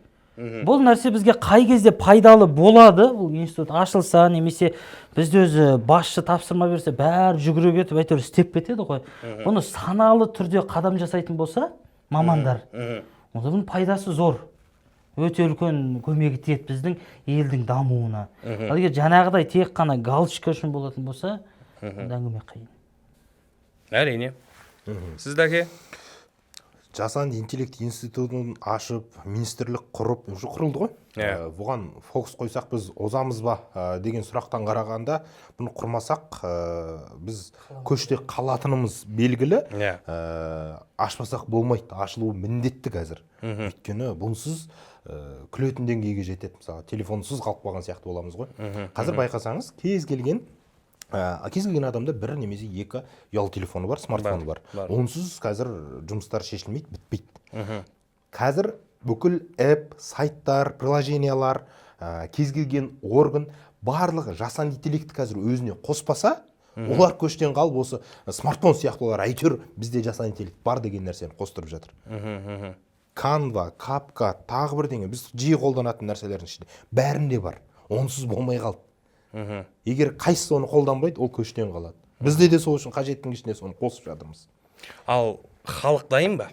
мхм Бұл нәрсе бізге қай кезде пайдалы болады? Бұл институт ашылса немесе бізде өзі басшы тапсырма берсе, бәрі жүгіре кетіп, әйтеуір істеп кетеді ғой. Бұны саналы түрде қадам жасайтын болса мамандар, онда бұның пайдасы зор, өте үлкен көмегі тиеді біздің елдің дамуына. Ал егер жаңағыдай тек қана галочка үшін болатын болса, онда әңгіме қиын. Әрине. Сіз, дәке? Жасанды интеллект институтын ашып, министрлік құрып, уже құрылды ғой. Иә. Бұған фокус қойсақ, біз озамыз ба деген сұрақтан қарағанда, бұны құрмасақ, біз көште қалатынымыз белгілі. Ашпасақ болмайды, ашылуы міндетті қазір, өйткені бұнсыз күлетін деңгейге жетеді. Мысалы, телефонсыз қалып қалған сияқты боламыз ғой. Қазір байқасаңыз, кез келген адамда бір немесе екі ұялы телефоны бар, смартфоны бар. Бар. Онсыз қазір жұмыстар шешілмейді, бітпейді. Қазір бүкіл app, сайттар, приложениялар, кез келген орган, барлығы жасанды интеллектті қазір өзіне қоспаса, олар көштен қалып, осы смартфон сияқты олар әйтеуір бізде жасанды интеллект бар деген нәрсені қостырып жатыр. мхм, мхм. Канва, CapCut, тағы бірдеңе, біз жиі қолданатын нәрселердің ішінде бәрінде бар, онсыз болмай қалды. Егер қайсысы оны қолданбайды, ол көштен қалады. Бізде де сол үшін қажеттің ішіне соны қосып жатырмыз. Ал халық дайын ба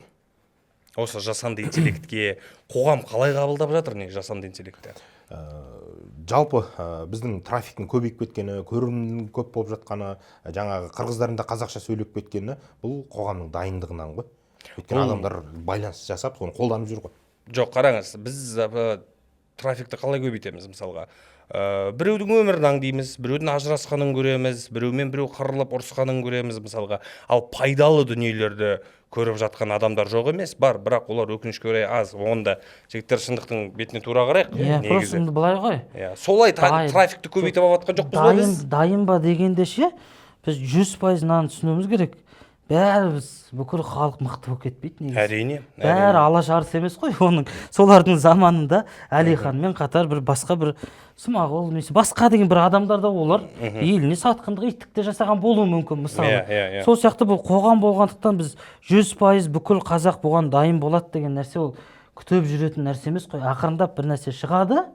осы жасанды интеллектке? Қоғам қалай қабылдап жатыр негізі жасанды интеллектті? Жалпы біздің трафиктің көбейіп кеткені, көрерменнің көп болып жатқаны, жаңағы қырғыздардың да қазақша сөйлеп кеткені, бұл қоғамның дайындығынан ғой, өйткені адамдар байланыс жасап, соны қолданып жүр ғой. Жоқ, қараңыз, біз трафикті қалай көбейтеміз? Мысалға, біреудің өмірін аңдимыз, біреудің ажырасқанын көреміз, біреумен біреу қырылып ұрысқанын көреміз мысалға. Ал пайдалы дүниелерді көріп жатқан адамдар жоқ емес, бар, бірақ олар, өкінішке орай, аз. Онда, жігіттер, шындықтың бетіне тура қарайық. Иә, просто Негізі енді былай ғой. Иә, солай трафикті көбейтіп алып жатқан жоқпыз ба Дайын біз? Дайын ба дегенде ше, біз 100% мынаны түсінуіміз керек: бәрі, біз, бүкіл халық мықты болып кетпейді негізі. Әрине. Бәрі Алаш арысы емес қой. Оның, солардың заманында Әлиханмен қатар бір басқа бір Смағұл немесе басқа деген бір адамдар да, олар еліне сатқындық, иттік те жасаған болуы мүмкін мысалы. Иә, иә, иә. Сол сияқты бұл қоғам болғандықтан, біз 100% бүкіл қазақ бұған дайын болады деген нәрсе, ол күтіп жүретін нәрсе емес қой. Ақырындап бір нәрсе шығады,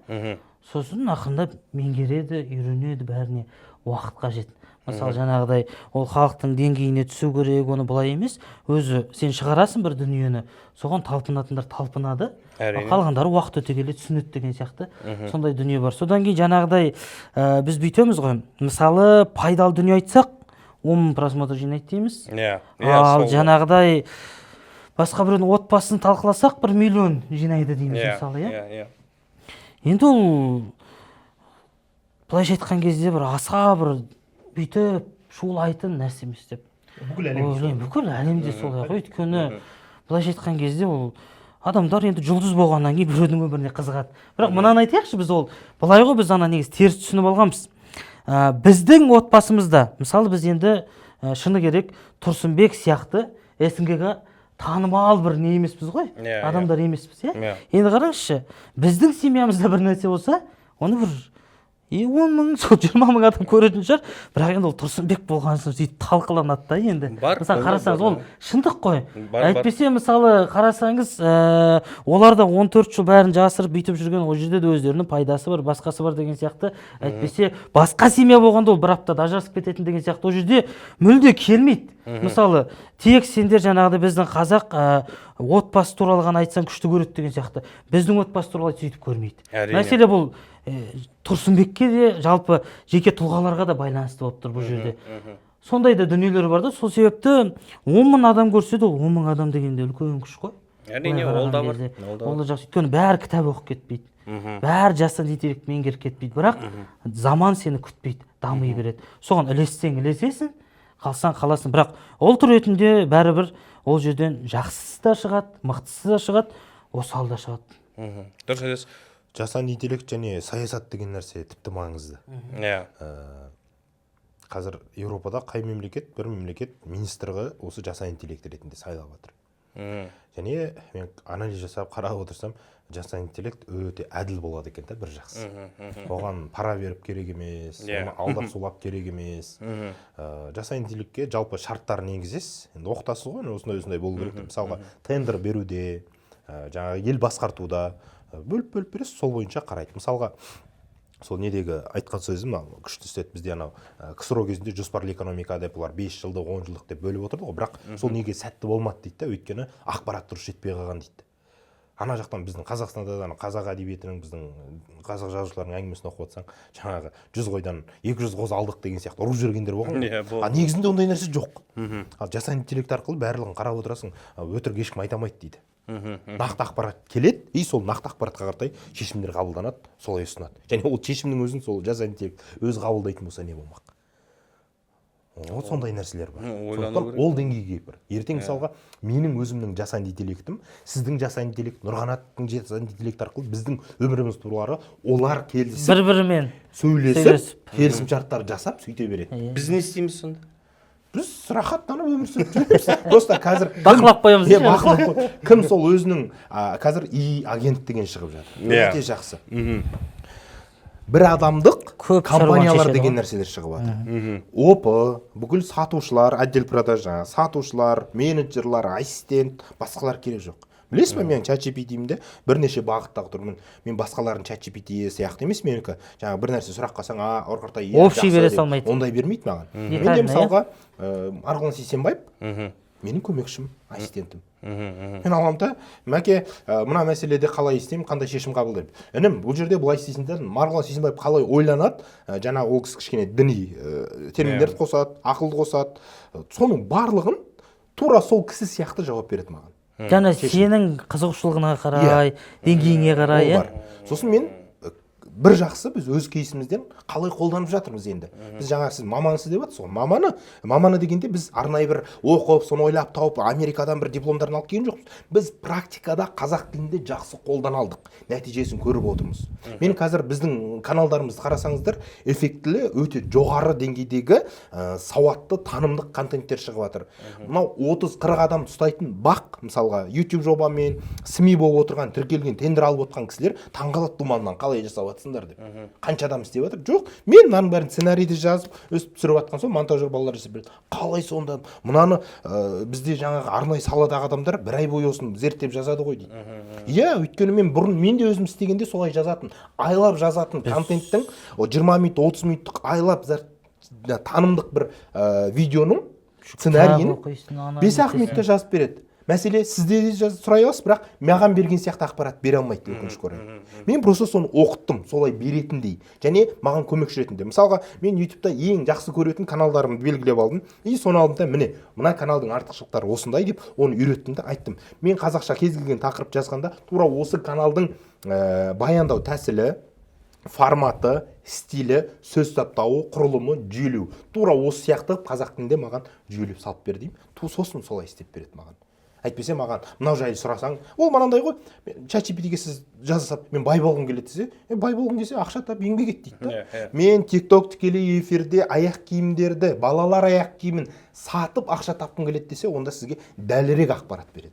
сосын ақырындап меңгереді, үйренеді, бәріне уақыт қажет. Мысалы, жаңағыдай ол халықтың деңгейіне түсу керек, оны былай емес, өзі сен шығарасың бір дүниені, соған талпынатындар талпынады, ал қалғандары уақыт өте келе түсінеді деген сияқты сондай дүние бар. Содан кейін жаңағыдай біз бүйтеміз ғой, мысалы, пайдалы дүние айтсақ, 10 000 просмотр жинайды дейміз, иә иә ал сол. жаңағыдай басқа біреудің отбасын талқыласақ, 1 миллион жинайды дейміз мысалы, иә. иә иә Енді ол былайша айтқан кезде бір аса бір бүйтіп шулайтын нәрсе емес деп Бүкіл ойлаймын. Бүкіл әлемде солай ғой, өйткені былайша айтқан кезде ол адамдар енді жұлдыз болғаннан кейін біреудің өміріне қызығады. Бірақ мынаны айтайықшы, біз ол былай ғой, біз ана негізі теріс түсініп алғанбыз. Біздің отбасымызда, мысалы, біз енді шыны керек, Тұрсынбек сияқты СНГ ға танымал бір не емеспіз ғой, Иә, иә. адамдар емеспіз, иә. Енді қараңызшы, біздің семьямызда бір нәрсе болса, оны бір и 10 000, сол 20 000 адам көретін шығар, бірақ енді ол Тұрсынбек болған соң, сөйтіп талқыланады да енді. Бар, Мысалы, ондай қарасаңыз, бар, ол шындық қой. Бар, бар. Әйтпесе, мысалы, қарасаңыз, олар да 14 жыл бәрін жасырып бүйтіп жүрген, ол жерде де өздерінің пайдасы бар, басқасы бар деген сияқты. Әйтпесе басқа семья болғанда, ол бір аптада ажырасып кететін деген сияқты, ол жерде мүлде келмейді. Мысалы, тек сендер жаңағыдай біздің қазақ отбасы туралы ғана айтсаң, күшті көреді деген сияқты, біздің отбасы туралы айтса, сөйтіп көрмейді. Мәселе бұл Тұрсынбекке де, жалпы жеке тұлғаларға да байланысты болып тұр. Бұл жерде сондай да дүниелер бар да. Сол себепті 10 000 адам көрсе де, ол 10 000 адам дегенде үлкен күш қой. Әрине, Былай ол да қараған бар. кезде. Ол да Ол бар. да жақсы, өйткені бәрі кітап оқып кетпейді, бәрі жасанды интеллект меңгеріп кетпейді. Бірақ заман сені күтпейді, дами береді. Соған ілессең, ілесесің, қалсаң, қаласың. Бірақ ұлт ретінде бәрібір ол жерден жақсысы да шығады, мықтысы да шығады, осалы да шығады. Дұрыс айтасыз. Жасанды интеллект және саясат деген нәрсе тіпті маңызды. Қазір Еуропада қай мемлекет, бір мемлекет министрі осы жасанды интеллект ретінде сайлап жатыр. Және мен анализ жасап қарап отырсам, жасанды интеллект өте әділ болады екен да. Бір жақсы, оған пара беріп керек емес, оны алдап сулап керек емес. Жасанды интеллектке жалпы шарттарын енгізесіз, енді оқытасыз ғой, осындай осындай болу керек деп. Мысалға, тендер беруде, жаңағы ел басқартуда бөліп бөліп бересіз, сол бойынша қарайды. Мысалға, сол недегі айтқан сөзім мынау күшті істеді бізде анау КСРО кезінде жоспарлы экономика деп олар 5 жылдық, 10 жылдық деп бөліп отырды ғой, бірақ сол неге сәтті болмады дейді да, өйткені ақпарат дұрыс жетпей қалған дейді. Ана жақтан біздің Қазақстанда да ана қазақ әдебиетінің, біздің қазақ жазушыларының әңгімесін оқып отырсаң, жаңағы 100 қойдан 200 қозы алдық деген сияқты ұрып жібергендер болған ғой. Иә, болды. А негізінде ондай нәрсе жоқ. Ал жасанды интеллект арқылы барлығын қарап отырасың, а, өтірік ешкім айта алмайды дейді. Нақты ақпарат келеді, и сол нақты ақпаратқа қаратай шешімдер қабылданады, солай ұсынады. Және ол шешімнің өзін сол жасанды интеллект өзі қабылдайтын болса, не болмақ? Вот сондай нәрселер бар. Ойлану Сондықтан керек. ол деңгейге бір ертең, мысалға, менің өзімнің жасанды интеллектім, сіздің жасанды интеллект, Нұрғанаттың жасанды интеллект арқылы біздің өміріміз туралы олар келісіп, бір бірімен сөйлесіп, сөйлесіп. Келісімшарттар жасап, сөйте береді. Біз не істейміз сонда? Біз рахаттанып өмір сүріп жүреміз. Просто қазір Бақылап қоямыз. Иә, бақылап қой. Кім сол өзінің, қазір ИИ агент деген шығып жатыр, өте жақсы. Бір адамдық Көп шаруаны компаниялар шешеді деген ғой. нәрселер шығып жатыр. ОП, бүкіл сатушылар, отдел продаж, жаңағы сатушылар, менеджерлар, ассистент, басқалар керек жоқ. Білесіз ба, мен чат GPT-мде бірнеше бағыттағы тұрмын. Мен басқалардың чат GPT сияқты емес менікі. Жаңағы бір нәрсе сұрақ қалсаң, а ұрқыртай, иә, Общий жақсы бере деп. салмайды. Ондай бермейді маған. Менде, Детально, иә? мысалға, Марғұлан Сейсембаев менің көмекшім, ассистентім. Мен аламын да: «Мәке, мына мәселеде қалай істеймін, қандай шешім қабылдаймын?» «Інім, бұл жерде былай істейсің», – дедім. Марғұлан Сейсембаев қалай ойланады, жаңағы ол кісі кішкене діни терминдерді қосады, ақылды қосады. Соның барлығын тура сол кісі сияқты жауап береді маған. Жаңа сенің қызығушылығына қарай, деңгейіңе қарай, Ол иә. бар. Сосын мен бір жақсы, біз өз кейсімізден қалай қолданып жатырмыз енді. Біз жаңа, сіз мамансыз деп жатсыз ғой. Маманы дегенде, біз арнайы бір оқып, соны ойлап тауып, Америкадан бір дипломдарын алып келген жоқпыз. Біз практикада қазақ тілінде жақсы қолдана алдық, нәтижесін көріп отырмыз. Мен қазір біздің каналдарымызды қарасаңыздар, эффектілі, өте жоғары деңгейдегі сауатты, танымдық контенттер шығып жатыр. Мынау 30-40 адам ұстайтын бақ, мысалға, YouTube жобамен СМИ болып отырған, тіркелген, тендер алып отырған кісілер таңғалады Думаннан, қалай жасап жатсыңдар деп, қанша адам істеп жатыр. Жоқ, мен мынаның бәрін сценарийді жазып, өстіп түсіріп жатқан соң, монтажер балалар жасап береді. Қалай сонда мынаны, бізде жаңағы арнайы саладағы адамдар бір ай бойы осыны зерттеп жазады ғой дейді. Иә, өйткені мен бұрын, мен де өзім істегенде солай жазатын, айлап жазатын. Контенттің о 20 минут, 30 минуттық айлап танымдық бір видеоның сценарийін Кітап оқисың, ана 5-ақ нетесің. минутта жазып береді. Мәселе, сізде де сұрай аласыз, бірақ маған берген сияқты ақпарат бере алмайды, өкінішке орай. Мен просто соны оқыттым солай беретіндей және маған көмекші ретінде. Мысалға, мен Ютубта ең жақсы көретін каналдарымды белгілеп алдым и соны алдым да, міне, мына каналдың артықшылықтары осындай деп, оны үйреттім да айттым. Мен қазақша кез келген тақырып жазғанда тура осы каналдың баяндау тәсілі, форматы, стилі, сөз саптауы, құрылымы, жүйелеу тура осы сияқты қазақ тілінде маған жүйелеп салып бер деймін. Сосын солай істеп береді маған. Әйтпесе маған мынау жайлы сұрасаң, ол мынандай ғой: чат GPT-ге сіз жаза салып, «Мен бай болғым келеді» десе, «Е, бай болғың келсе, ақша тап, еңбек ет» дейді да. Иә, иә. «Мен Тик Ток тікелей эфирде аяқ киімдерді, балалар аяқ киімін сатып ақша тапқым келеді» десе, онда сізге дәлірек ақпарат береді.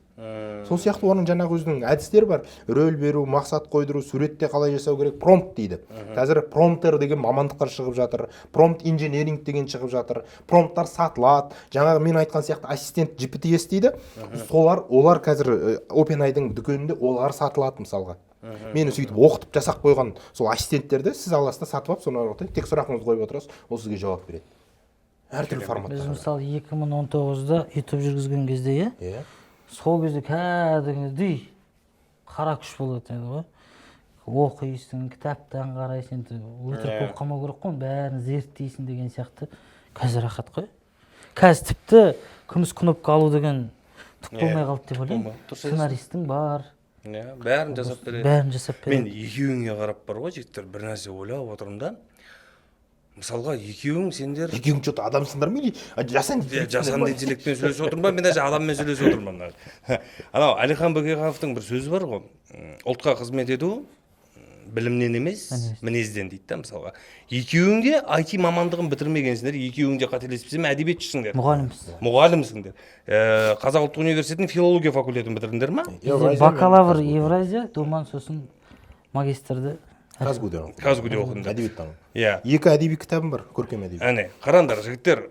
Сол сияқты оның жаңағы өзінің әдістері бар: рөл беру, мақсат қойдыру, суретте қалай жасау керек, промпт дейді. Қазір промптер деген мамандықтар шығып жатыр, промпт инженеринг деген шығып жатыр, промпттар сатылады. Жаңағы мен айтқан сияқты ассистент GPTs дейді, солар, олар қазір OpenAI-дың дүкенінде олар сатылады. Мысалға, мені сөйтіп оқытып жасап қойған сол ассистенттерді сіз аласыз да, сатып алып, соны ары қарай тек сұрағыңызды қойып отырасыз, ол сізге жауап береді әртүрлі Біз, форматта. мысалы, 2019-да Ютуб жүргізген кезде, иә, сол кезде кәдімгідей қара күш болатын еді ғой. Оқисың, кітаптан қарайсың, енді өтірік болып қалмау керек қой, оның бәрін зерттейсің деген сияқты. Қазір рахат қой, қазір тіпті күміс кнопка алу деген түк болмай қалды деп ойлаймын. Болмайды, дұрыс айтасың. Сценаристің бар. Иә, бәрін жасап береді. Бәрін жасап Мен береді. екеуіңе қарап бар ғой, жігіттер, бір нәрсе ойлап отырмын да. Мысалға, екеуің сендер Екеуің че то адамсыңдар ма или жасанды Иә, интеллектсіңдер жасанды ма? интеллектпен сөйлесіп отырмын ба, мен даже адаммен сөйлесіп отырмын ба? Анау Әлихан Бөкейхановтың бір сөзі бар ғой, ұлтқа қызмет ету білімнен емес, мінезден дейді да. Мысалға, екеуің де IT мамандығын бітірмегенсіңдер, екеуің де, қателеспесем, әдебиетшісіңдер. Мұғалімбіз. Мұғалімсіңдер. Қазақ ұлттық университетінің филология факультетін бітірдіңдер ма? Бізде Евразия мен бакалавр КазГУ. Евразия, Думан, сосын магистрді. КазГУде оқыдым. КазГУде оқыдыңдар. Әдебиеттану. Екі әдеби кітабым бар, көркем әдебиет. Әне, қараңдар, жігіттер,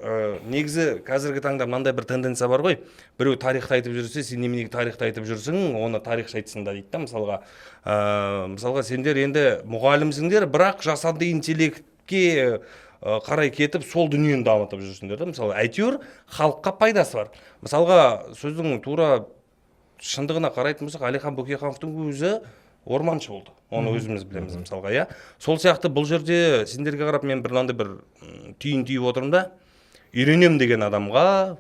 негізі қазіргі таңда мынандай бір тенденция бар ғой: біреу тарихты айтып жүрсе, «Сен неменеге тарихты айтып жүрсің, оны тарихшы айтсын да» дейді да. Мысалға, сендер енді мұғалімсіңдер, бірақ жасанды интеллектке қарай кетіп, сол дүниені дамытып жүрсіңдер да. Мысалы, әйтеуір халыққа пайдасы бар. Мысалға, сөздің тура Шындығына қарайтын болсақ, Әлихан Бөкейхановтың өзі орманшы болды, оны өзіміз білеміз мысалға, иә. Сол сияқты бұл жерде сендерге қарап мен бір мынандай бір түйін түйіп отырмын да: үйренем деген адамға,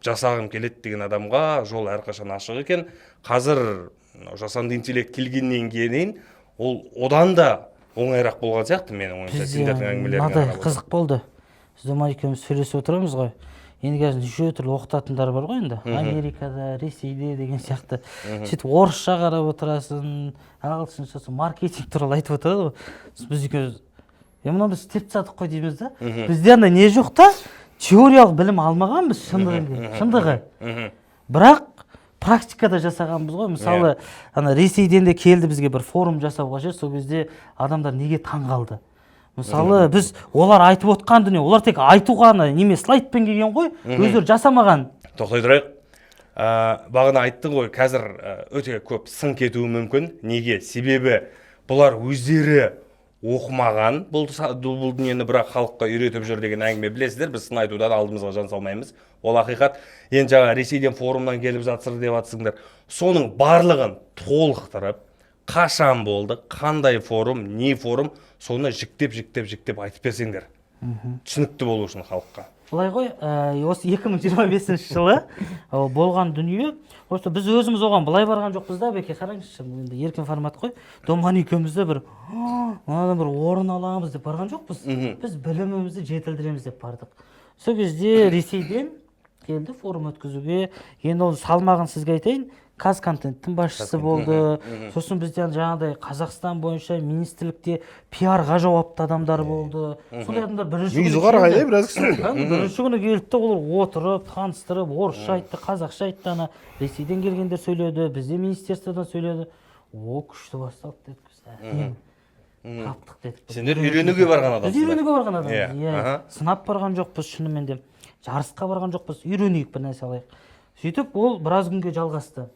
жасағым келеді деген адамға жол әрқашан ашық екен. Қазір мынау жасанды интеллект келгеннен кейін ол одан да оңайырақ болған сияқты, менің ойымша, Бізде сендердің әңгімелеріңе мынадай қарап отырсам. қызық болды. Біз Думан екеуміз сөйлесіп отырамыз ғой. Енді қазір неше түрлі оқытатындар бар ғой енді, Америкада, Ресейде деген сияқты. Сөйтіп орысша қарап отырасың, ағылшынша, сол маркетинг туралы айтып отырады ғой. Сосын біз екеуміз: «Е, мынаны біз істеп тастадық қой», — дейміз да. Бізде андай не жоқ та, теориялық білім алмағанбыз, шындығы. Бірақ практикада жасағанбыз ғой. Мысалы, ана Ресейден де келді бізге бір форум жасауға ше. Сол кезде адамдар неге таң қалды? Мысалы, біз олар айтып отқан дүние, олар тек айтуға ана неме слайдпен келген ғой, өздері жасамаған. Тоқтай тұрайық. Бағана айттың ғой, қазір өте көп сын кетуі мүмкін. Неге? Себебі бұлар өздері оқымаған бұл дүниені, бірақ халыққа үйретіп жүр деген әңгіме. Білесіздер, біз сын айтудан алдымызға жан салмаймыз, ол ақиқат. Енді жаңа Ресейден форумнан келіп жатсың деп жатсыңдар. Соның барлығын толықтырып, қашан болды, қандай форум, не форум, соны жіктеп, жіктеп, жіктеп айтып берсеңдер, түсінікті болу үшін халыққа. Былай ғой, осы 2025 жылы болған дүние. Просто біз өзіміз оған былай барған жоқпыз да. Беке, қараңызшы, бұл енді еркін формат қой. Думан екеуміз де бір «А, мынадан бір орын аламыз» деп барған жоқпыз. Біз білімімізді жетілдіреміз деп бардық. Сол кезде Ресейден келді форум өткізуге. Енді ол салмағын сізге айтайын, Казконтенттің басшысы болды. Сосын бізде жаңағыдай Қазақстан бойынша министрлікте пиарға жауапты адамдар болды. Сондай адамдар бірінші күні Мүйізі қара келді. Қайда біраз кісі. Кәдімгі бірінші күні келді де, олар отырып таныстырып, орысша айтты, қазақша айтты, ана Ресейден келгендер сөйледі, бізде министерстводан сөйледі. О, күшті басталды дедік біз, әдемі таптық дедік біз. Сендер үйренуге барған Біз адамсыңдар. үйренуге барған адамбыз, иә. Сынап барған жоқпыз, шынымен де жарысқа барған жоқпыз, үйренейік, бір нәрсе алайық. Сөйтіп ол біраз күнге жалғасты.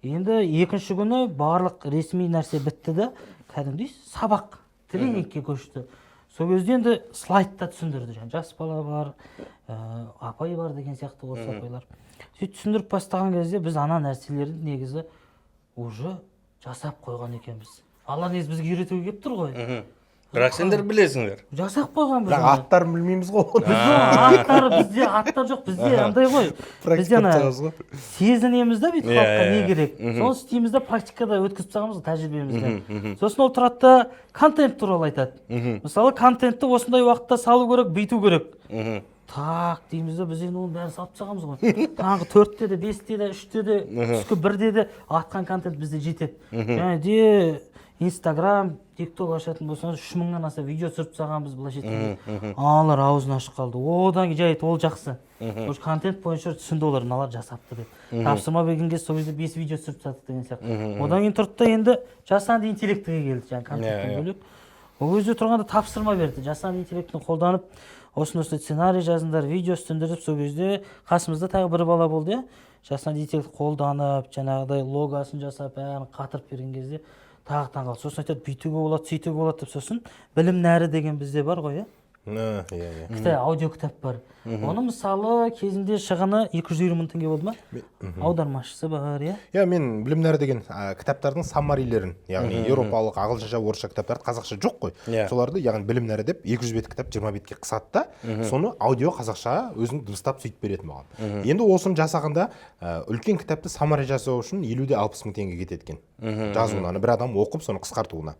Енді екінші күні барлық ресми нәрсе бітті да, кәдімгідей сабақ, тренингке көшті. Сол кезде енді слайдта түсіндірді, жаңағы жас бала бар, апай бар деген сияқты, орыс апайлар. Сөйтіп түсіндіріп бастаған кезде біз ана нәрселерді негізі уже жасап қойған екенбіз. Алла негізі бізге үйретуге келіп тұр ғой. Бірақ сендер білесіңдер. Жасап қойғанбыз Бірақ оны. аттарын білмейміз ғой оны. Біз оның аттары, бізде аттар жоқ, бізде андай ғой, бізде Практика ана жасағанбыз ғой. сезінеміз да бүйтіп, халыққа не иә, керек, соны істейміз да, практикада өткізіп тастағанбыз ғой тәжірибемізді. Сосын ол тұрады да, контент туралы айтады. Мысалы, контентті осындай уақытта салу керек, бүйту керек. Так, дейміз да, біз енді оның бәрін салып тастағанбыз ғой. Таңғы 4-те де, 5-те де, 3-те де, түскі 1-де де атқан контент бізде жетеді. Және де Инстаграм, Тик Ток ашатын болсаңыз, 3000-нан аса видео түсіріп тастағанбыз, былайша айтқанда. Аналар аузын ашып қалды. Одан кейін жарайды, ол жақсы, уже контент бойынша түсінді олар, мыналар жасапты деп. Тапсырма берген кезде, сол кезде бес видео түсіріп тастадық деген сияқты. Одан кейін тұрды да, енді жасанды интеллектіге келді, жаңағы контенттен бөлек. Ол кезде тұрғанда тапсырма берді: жасанды интеллектіні қолданып, осындай осындай сценарий жазыңдар, видео істеңдер деп. Сол кезде қасымызда тағы бір бала болды, иә. Жасанды интеллект қолданып, жаңағыдай логосын жасап, бәрін қатырып берген кезде тағы таңқалды. Сосын айтады: «Бүйтуге болады, сөйтуге болады», — деп. Сосын Білім нәрі деген бізде бар ғой, иә. Иә. Кітап, аудио кітап бар. Оны, мысалы, кезінде шығыны 250 000 теңге болды ма, аудармашысы бар, иә. Иә, мен Білім нәрі деген кітаптардың саммарилерін, яғни еуропалық ағылшынша, орысша кітаптарды, қазақша жоқ қой, соларды, яғни Білім нәрі деп 200 бет кітап 20 бетке қысады да, соны аудио қазақша өзің дыбыстап сөйтіп беретін болған. Енді осыны жасағанда үлкен кітапты саммари жасау үшін 50 де 60 мың теңге кетеді екен жазуына, ана бір адам оқып, соны қысқартуына.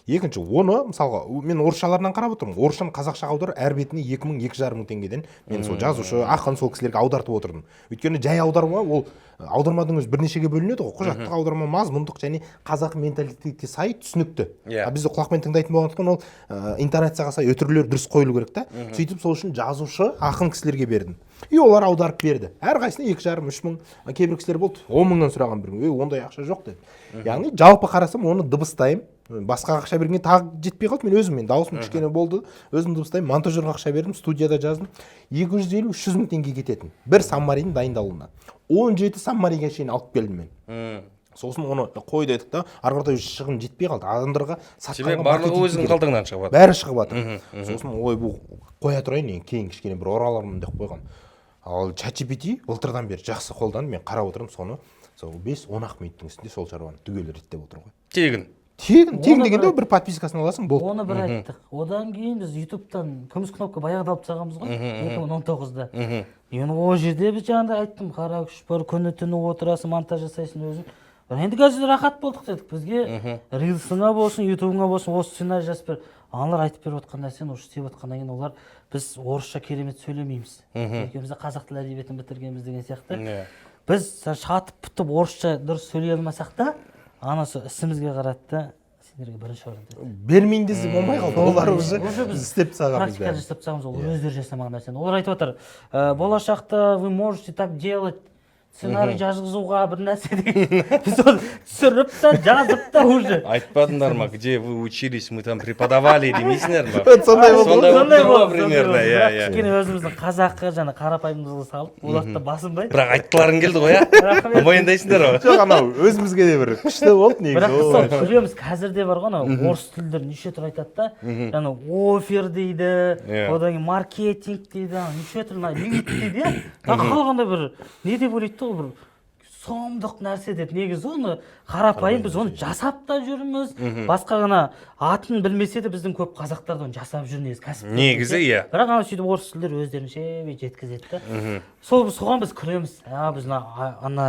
Екінші, оны, мысалға, мен орысшаларынан қарап отырмын, орысшаны қазақшаға аудару әр бетіне 2000, 2,5 мың теңгеден. Мен сол жазушы, ақын, сол кісілерге аудартып отырдым. Өйткені жай аударма, ол аударманың өзі бірнешеге бөлінеді ғой: құжаттық аударма, мазмұндық және қазақы менталитетке сай түсінікті. А бізде құлақпен тыңдайтын болғандықтан, ол интонацияға сай үтірлер дұрыс қойылу керек та. Сөйтіп сол үшін жазушы, ақын кісілерге бердім, и олар аударып берді, әрқайсысына 2,5, 3000. А кейбір кісілер болды, 10 мыңнан сұраған бір күні. «Ей, ондай ақша жоқ», — деді. Яғни жалпы қарасам, оны дыбыстаймын, басқа ақша бергенге тағы жетпей қалды. Мен өзім, мен дауысым кішкене болды, өзім дыбыстаймын, монтажерға ақша бердім, студияда жаздым, 250-300 мың теңге кететін бір саммаридің дайындалуына. 17 саммариге шейін алып келдім мен. Сосын оны қой дедік та, ары қарата уже шығын жетпей қалды адамдарға Себебі сатқанға. барлығы Маркетинг өзіңнің керек. қалтаңнан шығып жатыр. Бәрі шығып жатыр. Сосын ой, бұл қоя тұрайын енді, кейін кішкене бір оралармын деп қойғанмын. Ал ChatGPT былтырдан бері жақсы қолданып, мен қарап отырмын соны. Сол 5-10 ақ минуттың ішінде сол шаруаны түгел реттеп отыр ғой. Тегін. Тегін, тегін Оны дегенде бір подпискасын аласың, болды. Оны бір айттық. Одан кейін біз Ютубтан күміс кнопка баяғыда алып тастағанбыз ғой, 2019-да. Енді ол жерде біз жаңағыдай айттым, қара күш бар, күні түні отырасың, монтаж жасайсың өзің. Бірақ енді қазір рахат болдық дедік. Бізге рилсыңа болсын, Ютубыңа болсын, осы сценарий жазып бер. Аналар айтып беріп отқан нәрсені уже істеп отқаннан кейін, олар біз орысша керемет сөйлемейміз. Екеуміз де қазақ тілі әдебиетін бітіргенбіз деген сияқты. Біз шатып пұтып орысша дұрыс сөйлей алмасақ та, анасы ісімізге қарады да, сендерге бірінші орын деді. Бермейін десе, болмай қалды. Олар уже Уже біз істеп тастағанбыз практика бәрін. жасап тастағанбыз, ол өздері жасамаған нәрсені. Олар айтып отыр, болашақта вы можете так делать, сценарий жазғызуға бір нәрсе деген. Біз оны түсіріп та, жазып та уже. Айтпадыңдар ма, где вы учились, мы там преподавали демейсіңдер ма? Сондай болды. Сондай болып Сондай тұр ғой болды, примерно, сондай иә, болды. Бірақ иә. кішкене өзіміздің қазақы жаңа қарапайымдылығын салып, оларды да басынбай. Бірақ айтқыларың келді ғой, иә? Рахмет. Мойындайсыңдар ғой. Жоқ, анау өзімізге де бір күшті болды негізі. Бірақ біз Ол. сол күлеміз. Қазір де бар ғой, анау орыс тілдері неше түрлі айтады да, жаңа офер дейді, одан кейін маркетинг дейді, ана неше түрлі, ана лид дейді, иә. Қалғанда бір не деп ойлайды да, ол бір сұмдық нәрсе деп. Негізі оны қарапайым, біз оны жасап та жүрміз. Басқа ғана атын білмесе де, біздің көп қазақтар да оны жасап жүр негізі, кәсіп. Негізі, иә. Бірақ ана сөйтіп орыс тілдері өздерінше бүйтіп жеткізеді да, сол соған біз күлеміз. А біз мына ана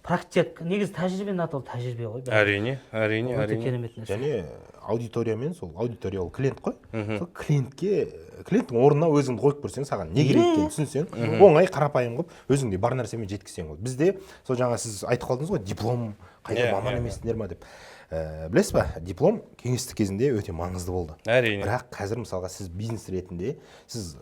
практик, негізі тәжірибе ол тәжірибе ғой бәрі. Әрине, әрине, Өте әрине. керемет нәрсе. Және аудиториямен, сол аудитория ол клиент қой, сол клиентке, клиенттің орнына өзіңді қойып көрсең, саған не керек екенін түсінсең, оңай, қарапайым қылып өзіңде бар нәрсемен жеткізсең болады. Бізде сол жаңа сіз айтып қалдыңыз ғой, диплом қайда, маман емессіңдер ма деп. Білесіз ба, диплом кеңестік кезінде өте маңызды болды. Бірақ қазір, мысалға, сіз бизнес ретінде сіз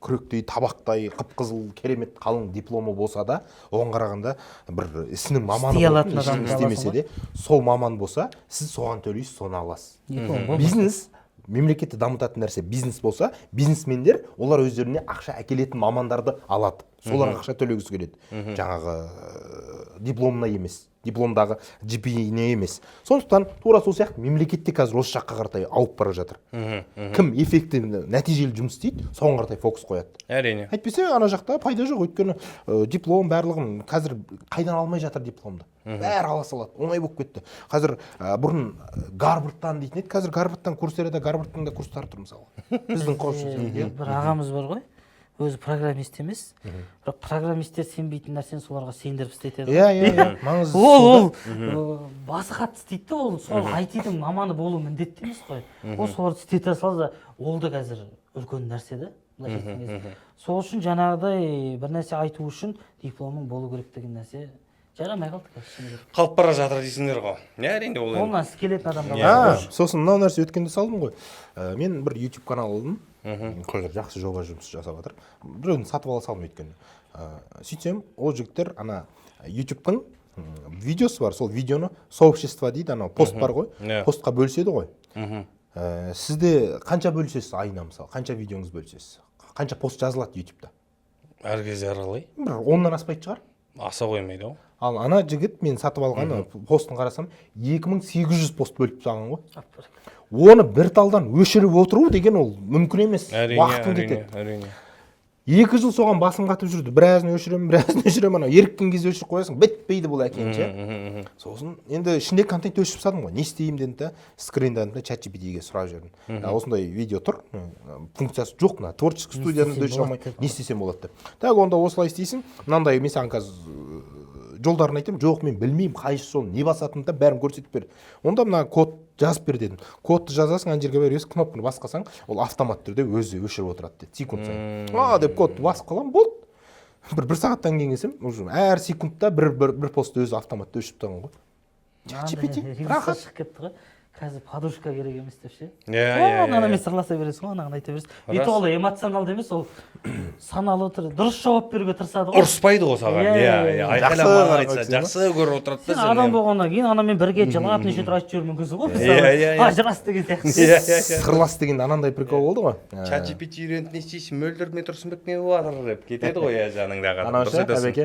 күректей, табақтай қып қызыл керемет қалың дипломы болса да, оған қарағанда бір ісінің маманы Істей болатын, алатын ештеңе адамды істемесе аласың. де, сол маман болса, сіз соған төлейсіз, соны аласыз. Диплом болмаса. Бизнес, мемлекетті дамытатын нәрсе бизнес болса, бизнесмендер олар өздеріне ақша әкелетін мамандарды алады, соларға ақша төлегісі келеді, жаңағы дипломына емес, дипломдағы GPA-не емес. Сондықтан тура сол сияқты мемлекет те қазір осы жаққа қаратай ауып бара жатыр. Кім эффективті, нәтижелі жұмыс істейді, соған қаратай фокус қояды. Әйтпесе ана жақта пайда жоқ, өйткені диплом барлығын қазір қайдан алмай жатыр, дипломды бәрі ала салады, оңай болып кетті қазір. Бұрын Гарвардтан дейтін еді, қазір Гарвардтан, Курсерада Гарвардтың да курстары тұр, мысалы, біздің Бізде бір ағамыз бар ғой, өзі программист емес, бірақ программисттер сенбейтін нәрсені соларға сендіріп істетеді. Иә, иә, иә, маңызды Ол сол ол да. Басы қатты істейді да, ол сол айтидың маманы болу міндетті емес қой, ол соларды істете салса, ол да қазір үлкен нәрсе да, былайша айтқан кезде. Сол үшін жаңағыдай бір нәрсе айту үшін дипломың болу керек деген нәрсе жарамай қалды қазір, шыны керек. Қалып бара жатыр дейсіңдер ғой, иә, әрине, ол енді Қолынан іс келетін адамдар А, бар. сосын мынау нәрсе, өткенде салдым ғой. Мен бір YouTube канал алдым, қазір жақсы жоба жұмыс жасап жатыр, біреуін сатып ала салдым өйткені. Сөйтсем, ол жігіттер ана Ютубтың видеосы бар, сол видеоны сообщество дейді, анау пост бар ғой, постқа бөліседі ғой. Сізде қанша бөлісесіз айына, мысалы, қанша видеоңыз бөлісесіз, қанша пост жазылады Ютубта? Әр кезде әрқалай. Бір 10-нан аспайтын шығар. Аса қоймайды ғой. Ал ана жігіт, мен сатып алған постын қарасам, 2800 пост бөліп тастаған ғой. Оны бір талдан өшіріп отыру деген ол мүмкін емес, уақытың кетеді. 2 жыл соған басым қатып жүрді, біразын өшіремін, біразын өшіремін. Анау еріккен кезде өшіріп қоясың, бітпейді бұл әкең ше. Сосын енді ішінде контент өшіріп тастадым ғой, не істеймін дедім да, скриндадым да, Чат GPT-ге сұрап жібердім. «А, осындай видео тұр, функциясы жоқ, мына творческий студияны істесем да өшіре алмай, болады деп. Не істесем болады?» деп. Так, онда осылай істейсің, мынандай, мен саған қазір жолдарын айтамын. Жоқ, мен білмеймін, қайсысы сол, не басатынын да, бәрін көрсетіп бер. Онда мына код жазып бер дедім. Кодты жазасың, ана жерге барып кнопканы басқасаң, ол автоматты түрде өзі өшіріп отырады деді, секунд сайын. А деп кодты басып қаламын, болды. Бір сағаттан кейін келсем, уже әр секундта бір постты өзі автоматты өшіріп тастаған ғой Чат GPT. Рилстар Рахат. шығып кетті ғой қазір, подружка керек емес деп ше. Иә, иә, иә, Анамен иә. сырласа бересің ғой, анаған айта бересің. И то ол эмоционалды емес, ол саналы түрде дұрыс жауап беруге тырысады ғой. Ұрыспайды ғой саған. Иә, иә иә, иә иә. Айқайламайды, Жақсы. жақсы көріп отырады да Сен сені. адам болғаннан кейін анамен бірге жылап, неше түрлі айтып жіберуі мүмкінсің ғой, Иә, мысалы, иә, иә. ажырас деген сияқты. иә иә иә Сырлас дегенде анандай прикол болды ғой. Чат GPT үйреніп не істейсің, Мөлдір мен Тұрсынбек не болып жатыр деп кетеді ғой, иә, жаныңдағы адам. Анау Дұрыс ше, айтасың. Әбеке,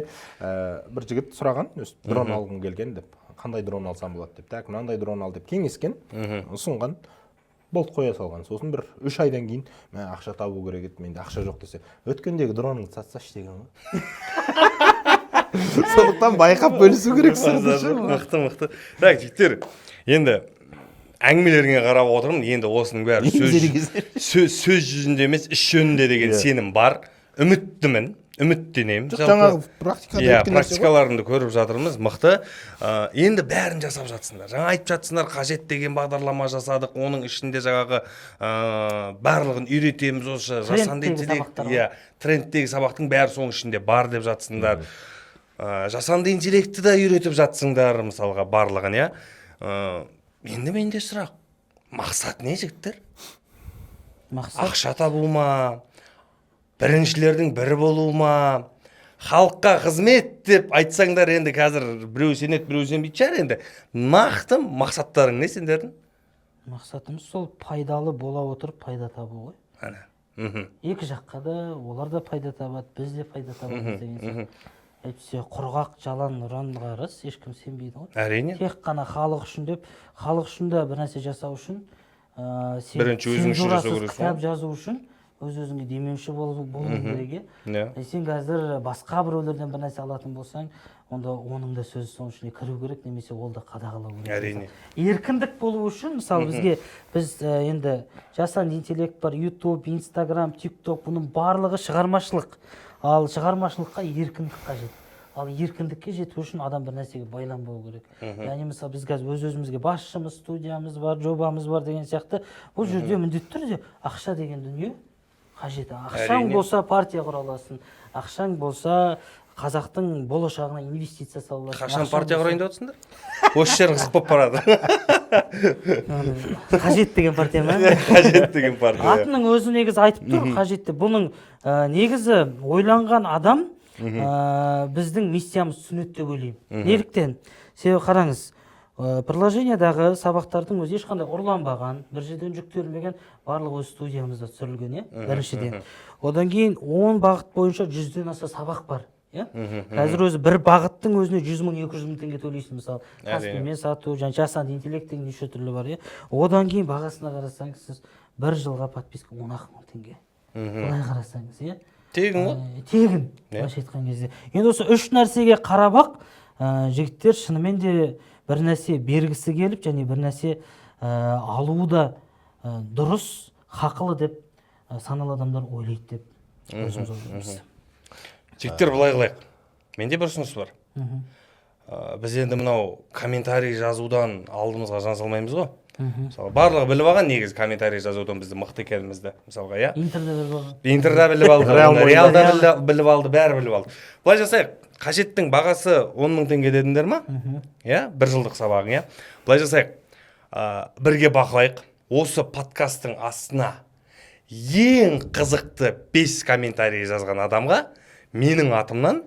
бір жігіт сұраған, өстіп дрон алғым келген деп, қандай дрон алсам болады деп. Так, мынандай дрон ал деп кеңескен, ұсынған, болды, қоя салған. Сосын бір 3 айдан кейін, мә, ақша табу керек еді, менде ақша жоқ десе, өткендегі дроныңды сатсашы деген ғой. Сондықтан байқап бөлісу керек сырды ше. Мықты, мықты. Так, жігіттер, енді әңгімелеріңе қарап отырмын, енді осының бәрі сөз жүзінде емес, іс жөнінде деген сенім бар, үміттімін, үміттенемін. Жоқ, жаңағы практикада өткен нәрсе ғой. Практикаларыңды көріп жатырмыз, мықты. Енді бәрін жасап жатсыңдар, жаңа айтып жатсыңдар, қажет деген бағдарлама жасадық, оның ішінде жаңағы барлығын үйретеміз, осы жасанды Трендтегі интеллект сабақтар ғой. Иә, трендтегі сабақтың бәрі соның ішінде бар деп жатсыңдар. Жасанды интеллектті да үйретіп жатсыңдар мысалға барлығын, иә. Енді менде сұрақ: мақсат не, жігіттер? Мақсат? Ақша табу ма, біріншілердің бірі болу ма, халыққа қызмет деп айтсаңдар, енді қазір біреу сенеді, біреу сенбейтін шығар. Енді нақты мақсаттарың не сендердің? Мақсатымыз сол пайдалы бола отырып пайда табу ғой. Әне. Екі жаққа да, олар да пайда табады, біз де пайда табамыз деген сияқты. Әйтпесе құрғақ жалан ұранға, рас, ешкім сенбейді ғой. Әрине. Тек қана халық үшін деп, халық үшін де бір нәрсе жасау үшін, сен Бірінші өзің үшін жасау цензурасыз керексің кітап ғой. жазу үшін өз өзіңе демеуші болуың керек, иә. Иә. Сен қазір басқа біреулерден бір нәрсе алатын болсаң, онда оның да сөзі соның ішіне кіру керек немесе ол да қадағалау керек. Еркіндік болу үшін, мысалы, бізге, біз енді жасанды интеллект бар, Ютуб, Инстаграм, Тик Ток, бұның барлығы шығармашылық. Ал шығармашылыққа еркіндік қажет. Ал еркіндікке жету үшін адам бір нәрсеге байланбау керек. Яғни, мысалы, біз қазір өз өзімізге басшымыз, студиямыз бар, жобамыз бар деген сияқты. Бұл жерде міндетті түрде ақша деген дүние қажет. Ақшаң болса, партия құра аласың, ақшаң болса, қазақтың болашағына инвестиция сала аласың. Қашан Ақшаң партия болса- құрайын деп отырсыңдар? Осы жер қызық болып барады. Қажет деген партия ма? Қажет деген партия. Атының өзі негізі айтып тұр, қажет деп. Бұның негізі ойланған адам біздің миссиямызды түсінеді деп ойлаймын. Неліктен? Себебі қараңыз, приложениедағы сабақтардың өзі ешқандай ұрланбаған, бір жерден жүктелмеген, барлығы өз студиямызда түсірілген, иә, біріншіден. Одан кейін 10 бағыт бойынша 100-ден аса сабақ бар, иә. Қазір өзі бір бағыттың өзіне 100 000, 200 000 теңге төлейсің, мысалы, Каспимен сату және жасанды интеллект деген неше түрлі бар, иә. Одан кейін бағасына қарасаңыз, сіз бір жылға подписка 10 ақ мың теңге, былай қарасаңыз, иә. Тегін ғой. Тегін, былайша айтқан кезде. Енді осы үш нәрсеге қарап ақ, жігіттер шынымен де бір нәрсе бергісі келіп және бір нәрсе алуы да дұрыс, хақылы деп саналы адамдар ойлайды деп өзіміз ойлаймыз. Жігіттер, былай қылайық, менде бір ұсыныс бар. Біз енді мынау комментарий жазудан алдымызға жан салмаймыз ғой. Мысалы, барлығы біліп алған негізі комментарий жазудан бізді мықты екенімізді, мысалға, иә. Интерде біліп алған. Интерда біліп алды. Реал мойындайды. Реалда біліп алды, бәрі біліп алды. Былай жасайық: қажеттің бағасы 10 000 теңге дедіңдер ма, иә, бір жылдық сабағың, иә. Былай жасайық, бірге бақылайық. Осы подкасттың астына ең қызықты бес комментарий жазған адамға менің атымнан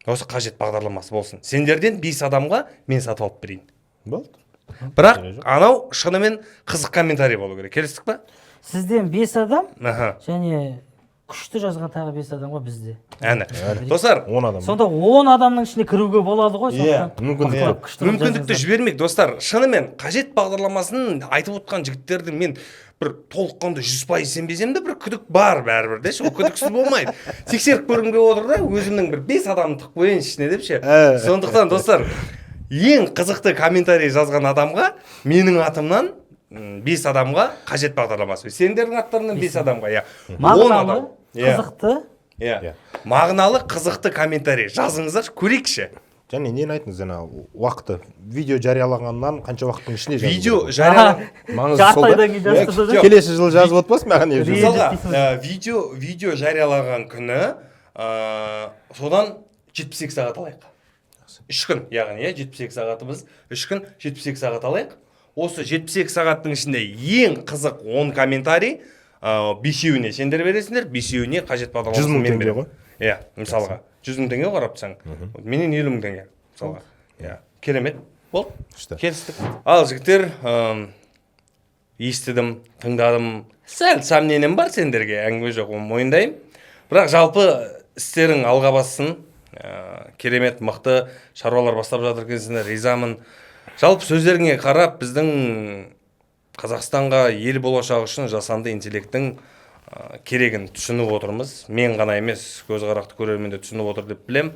осы қажет бағдарламасы болсын. Сендерден бес адамға мен сатып алып берейін. Болды. Бірақ анау шынымен қызық комментарий болу керек, келістік па? Сізден бес адам Аха. және күшті жазған тағы бес адамға бізде. Әне, достар. 10 адам. Сонда 10 адамның ішіне кіруге болады ғой. Иә. Сондықтан Мүмкіндік мықтылап, көп. күшті қылып Мүмкіндікті жазыңыздар. жібермейік, достар. Шынымен қажет бағдарламасын айтып отқан жігіттердің мен бір толыққанды 100% сенбесем де, бір күдік бар бәрібір де ше. Ол күдіксіз болмайды. Тексеріп көргім келіп отыр да, өзімнің бір бес адамын тығып қояйын ішіне деп ше. Сондықтан, достар, ең қызықты комментарий жазған адамға менің атымнан бес адамға қажет бағдарламасы, сендердің аттарыңнан бес адамға, иә, 10 Мағыналы, адам, иә. қызықты. Иә. Иә. Мағыналы, қызықты комментарий жазыңыздаршы, көрейікші. Және нені айтыңыз, жаңа уақыты, видео жарияланғаннан қанша уақыттың ішінде жазу Видео керек? жариялан Маңызды Жарты сол да. айдан кейін жазып тұрса да. Жоқ. Келесі жылы жазып отпасын маған не. Ренжіп Мысалға, дейсің. видео жариялаған күні, содан 72 сағат алайық, 3 күн, яғни, иә, 72 сағатымыз, 3 күн, 72 сағат алайық. Осы 72 сағаттың ішінде ең қызық 10 комментарий, бесеуіне сендер бересіңдер, бесеуіне қажет бағдарламасын 100 000 мен теңге беремін. ғой? Иә, мысалға, 100 000 теңге қарап тұрсаң, менен 50 000 теңге мысалға, иә. Керемет болды. Күшті. Келістік. Ал, жігіттер, естідім, тыңдадым, сәл сомнением бар сендерге, әңгіме жоқ, оны мойындаймын. Бірақ жалпы істерің алға бассын. Керемет, мықты шаруалар бастап жатыр екенсіңдер, ризамын. Жалпы сөздеріңе қарап, біздің Қазақстанға, ел болашағы үшін жасанды интеллекттің керегін түсініп отырмыз. Мен ғана емес, көзқарақты көрермен де түсініп отыр деп білем.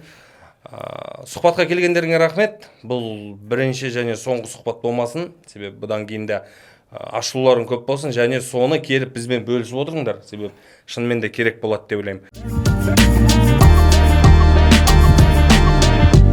Сұхбатқа келгендеріңе рахмет. Бұл бірінші және соңғы сұхбат болмасын, себебі бұдан кейін де ашылуларың көп болсын және соны келіп бізбен бөлісіп отырыңдар, себебі шынымен де керек болады деп ойлаймын.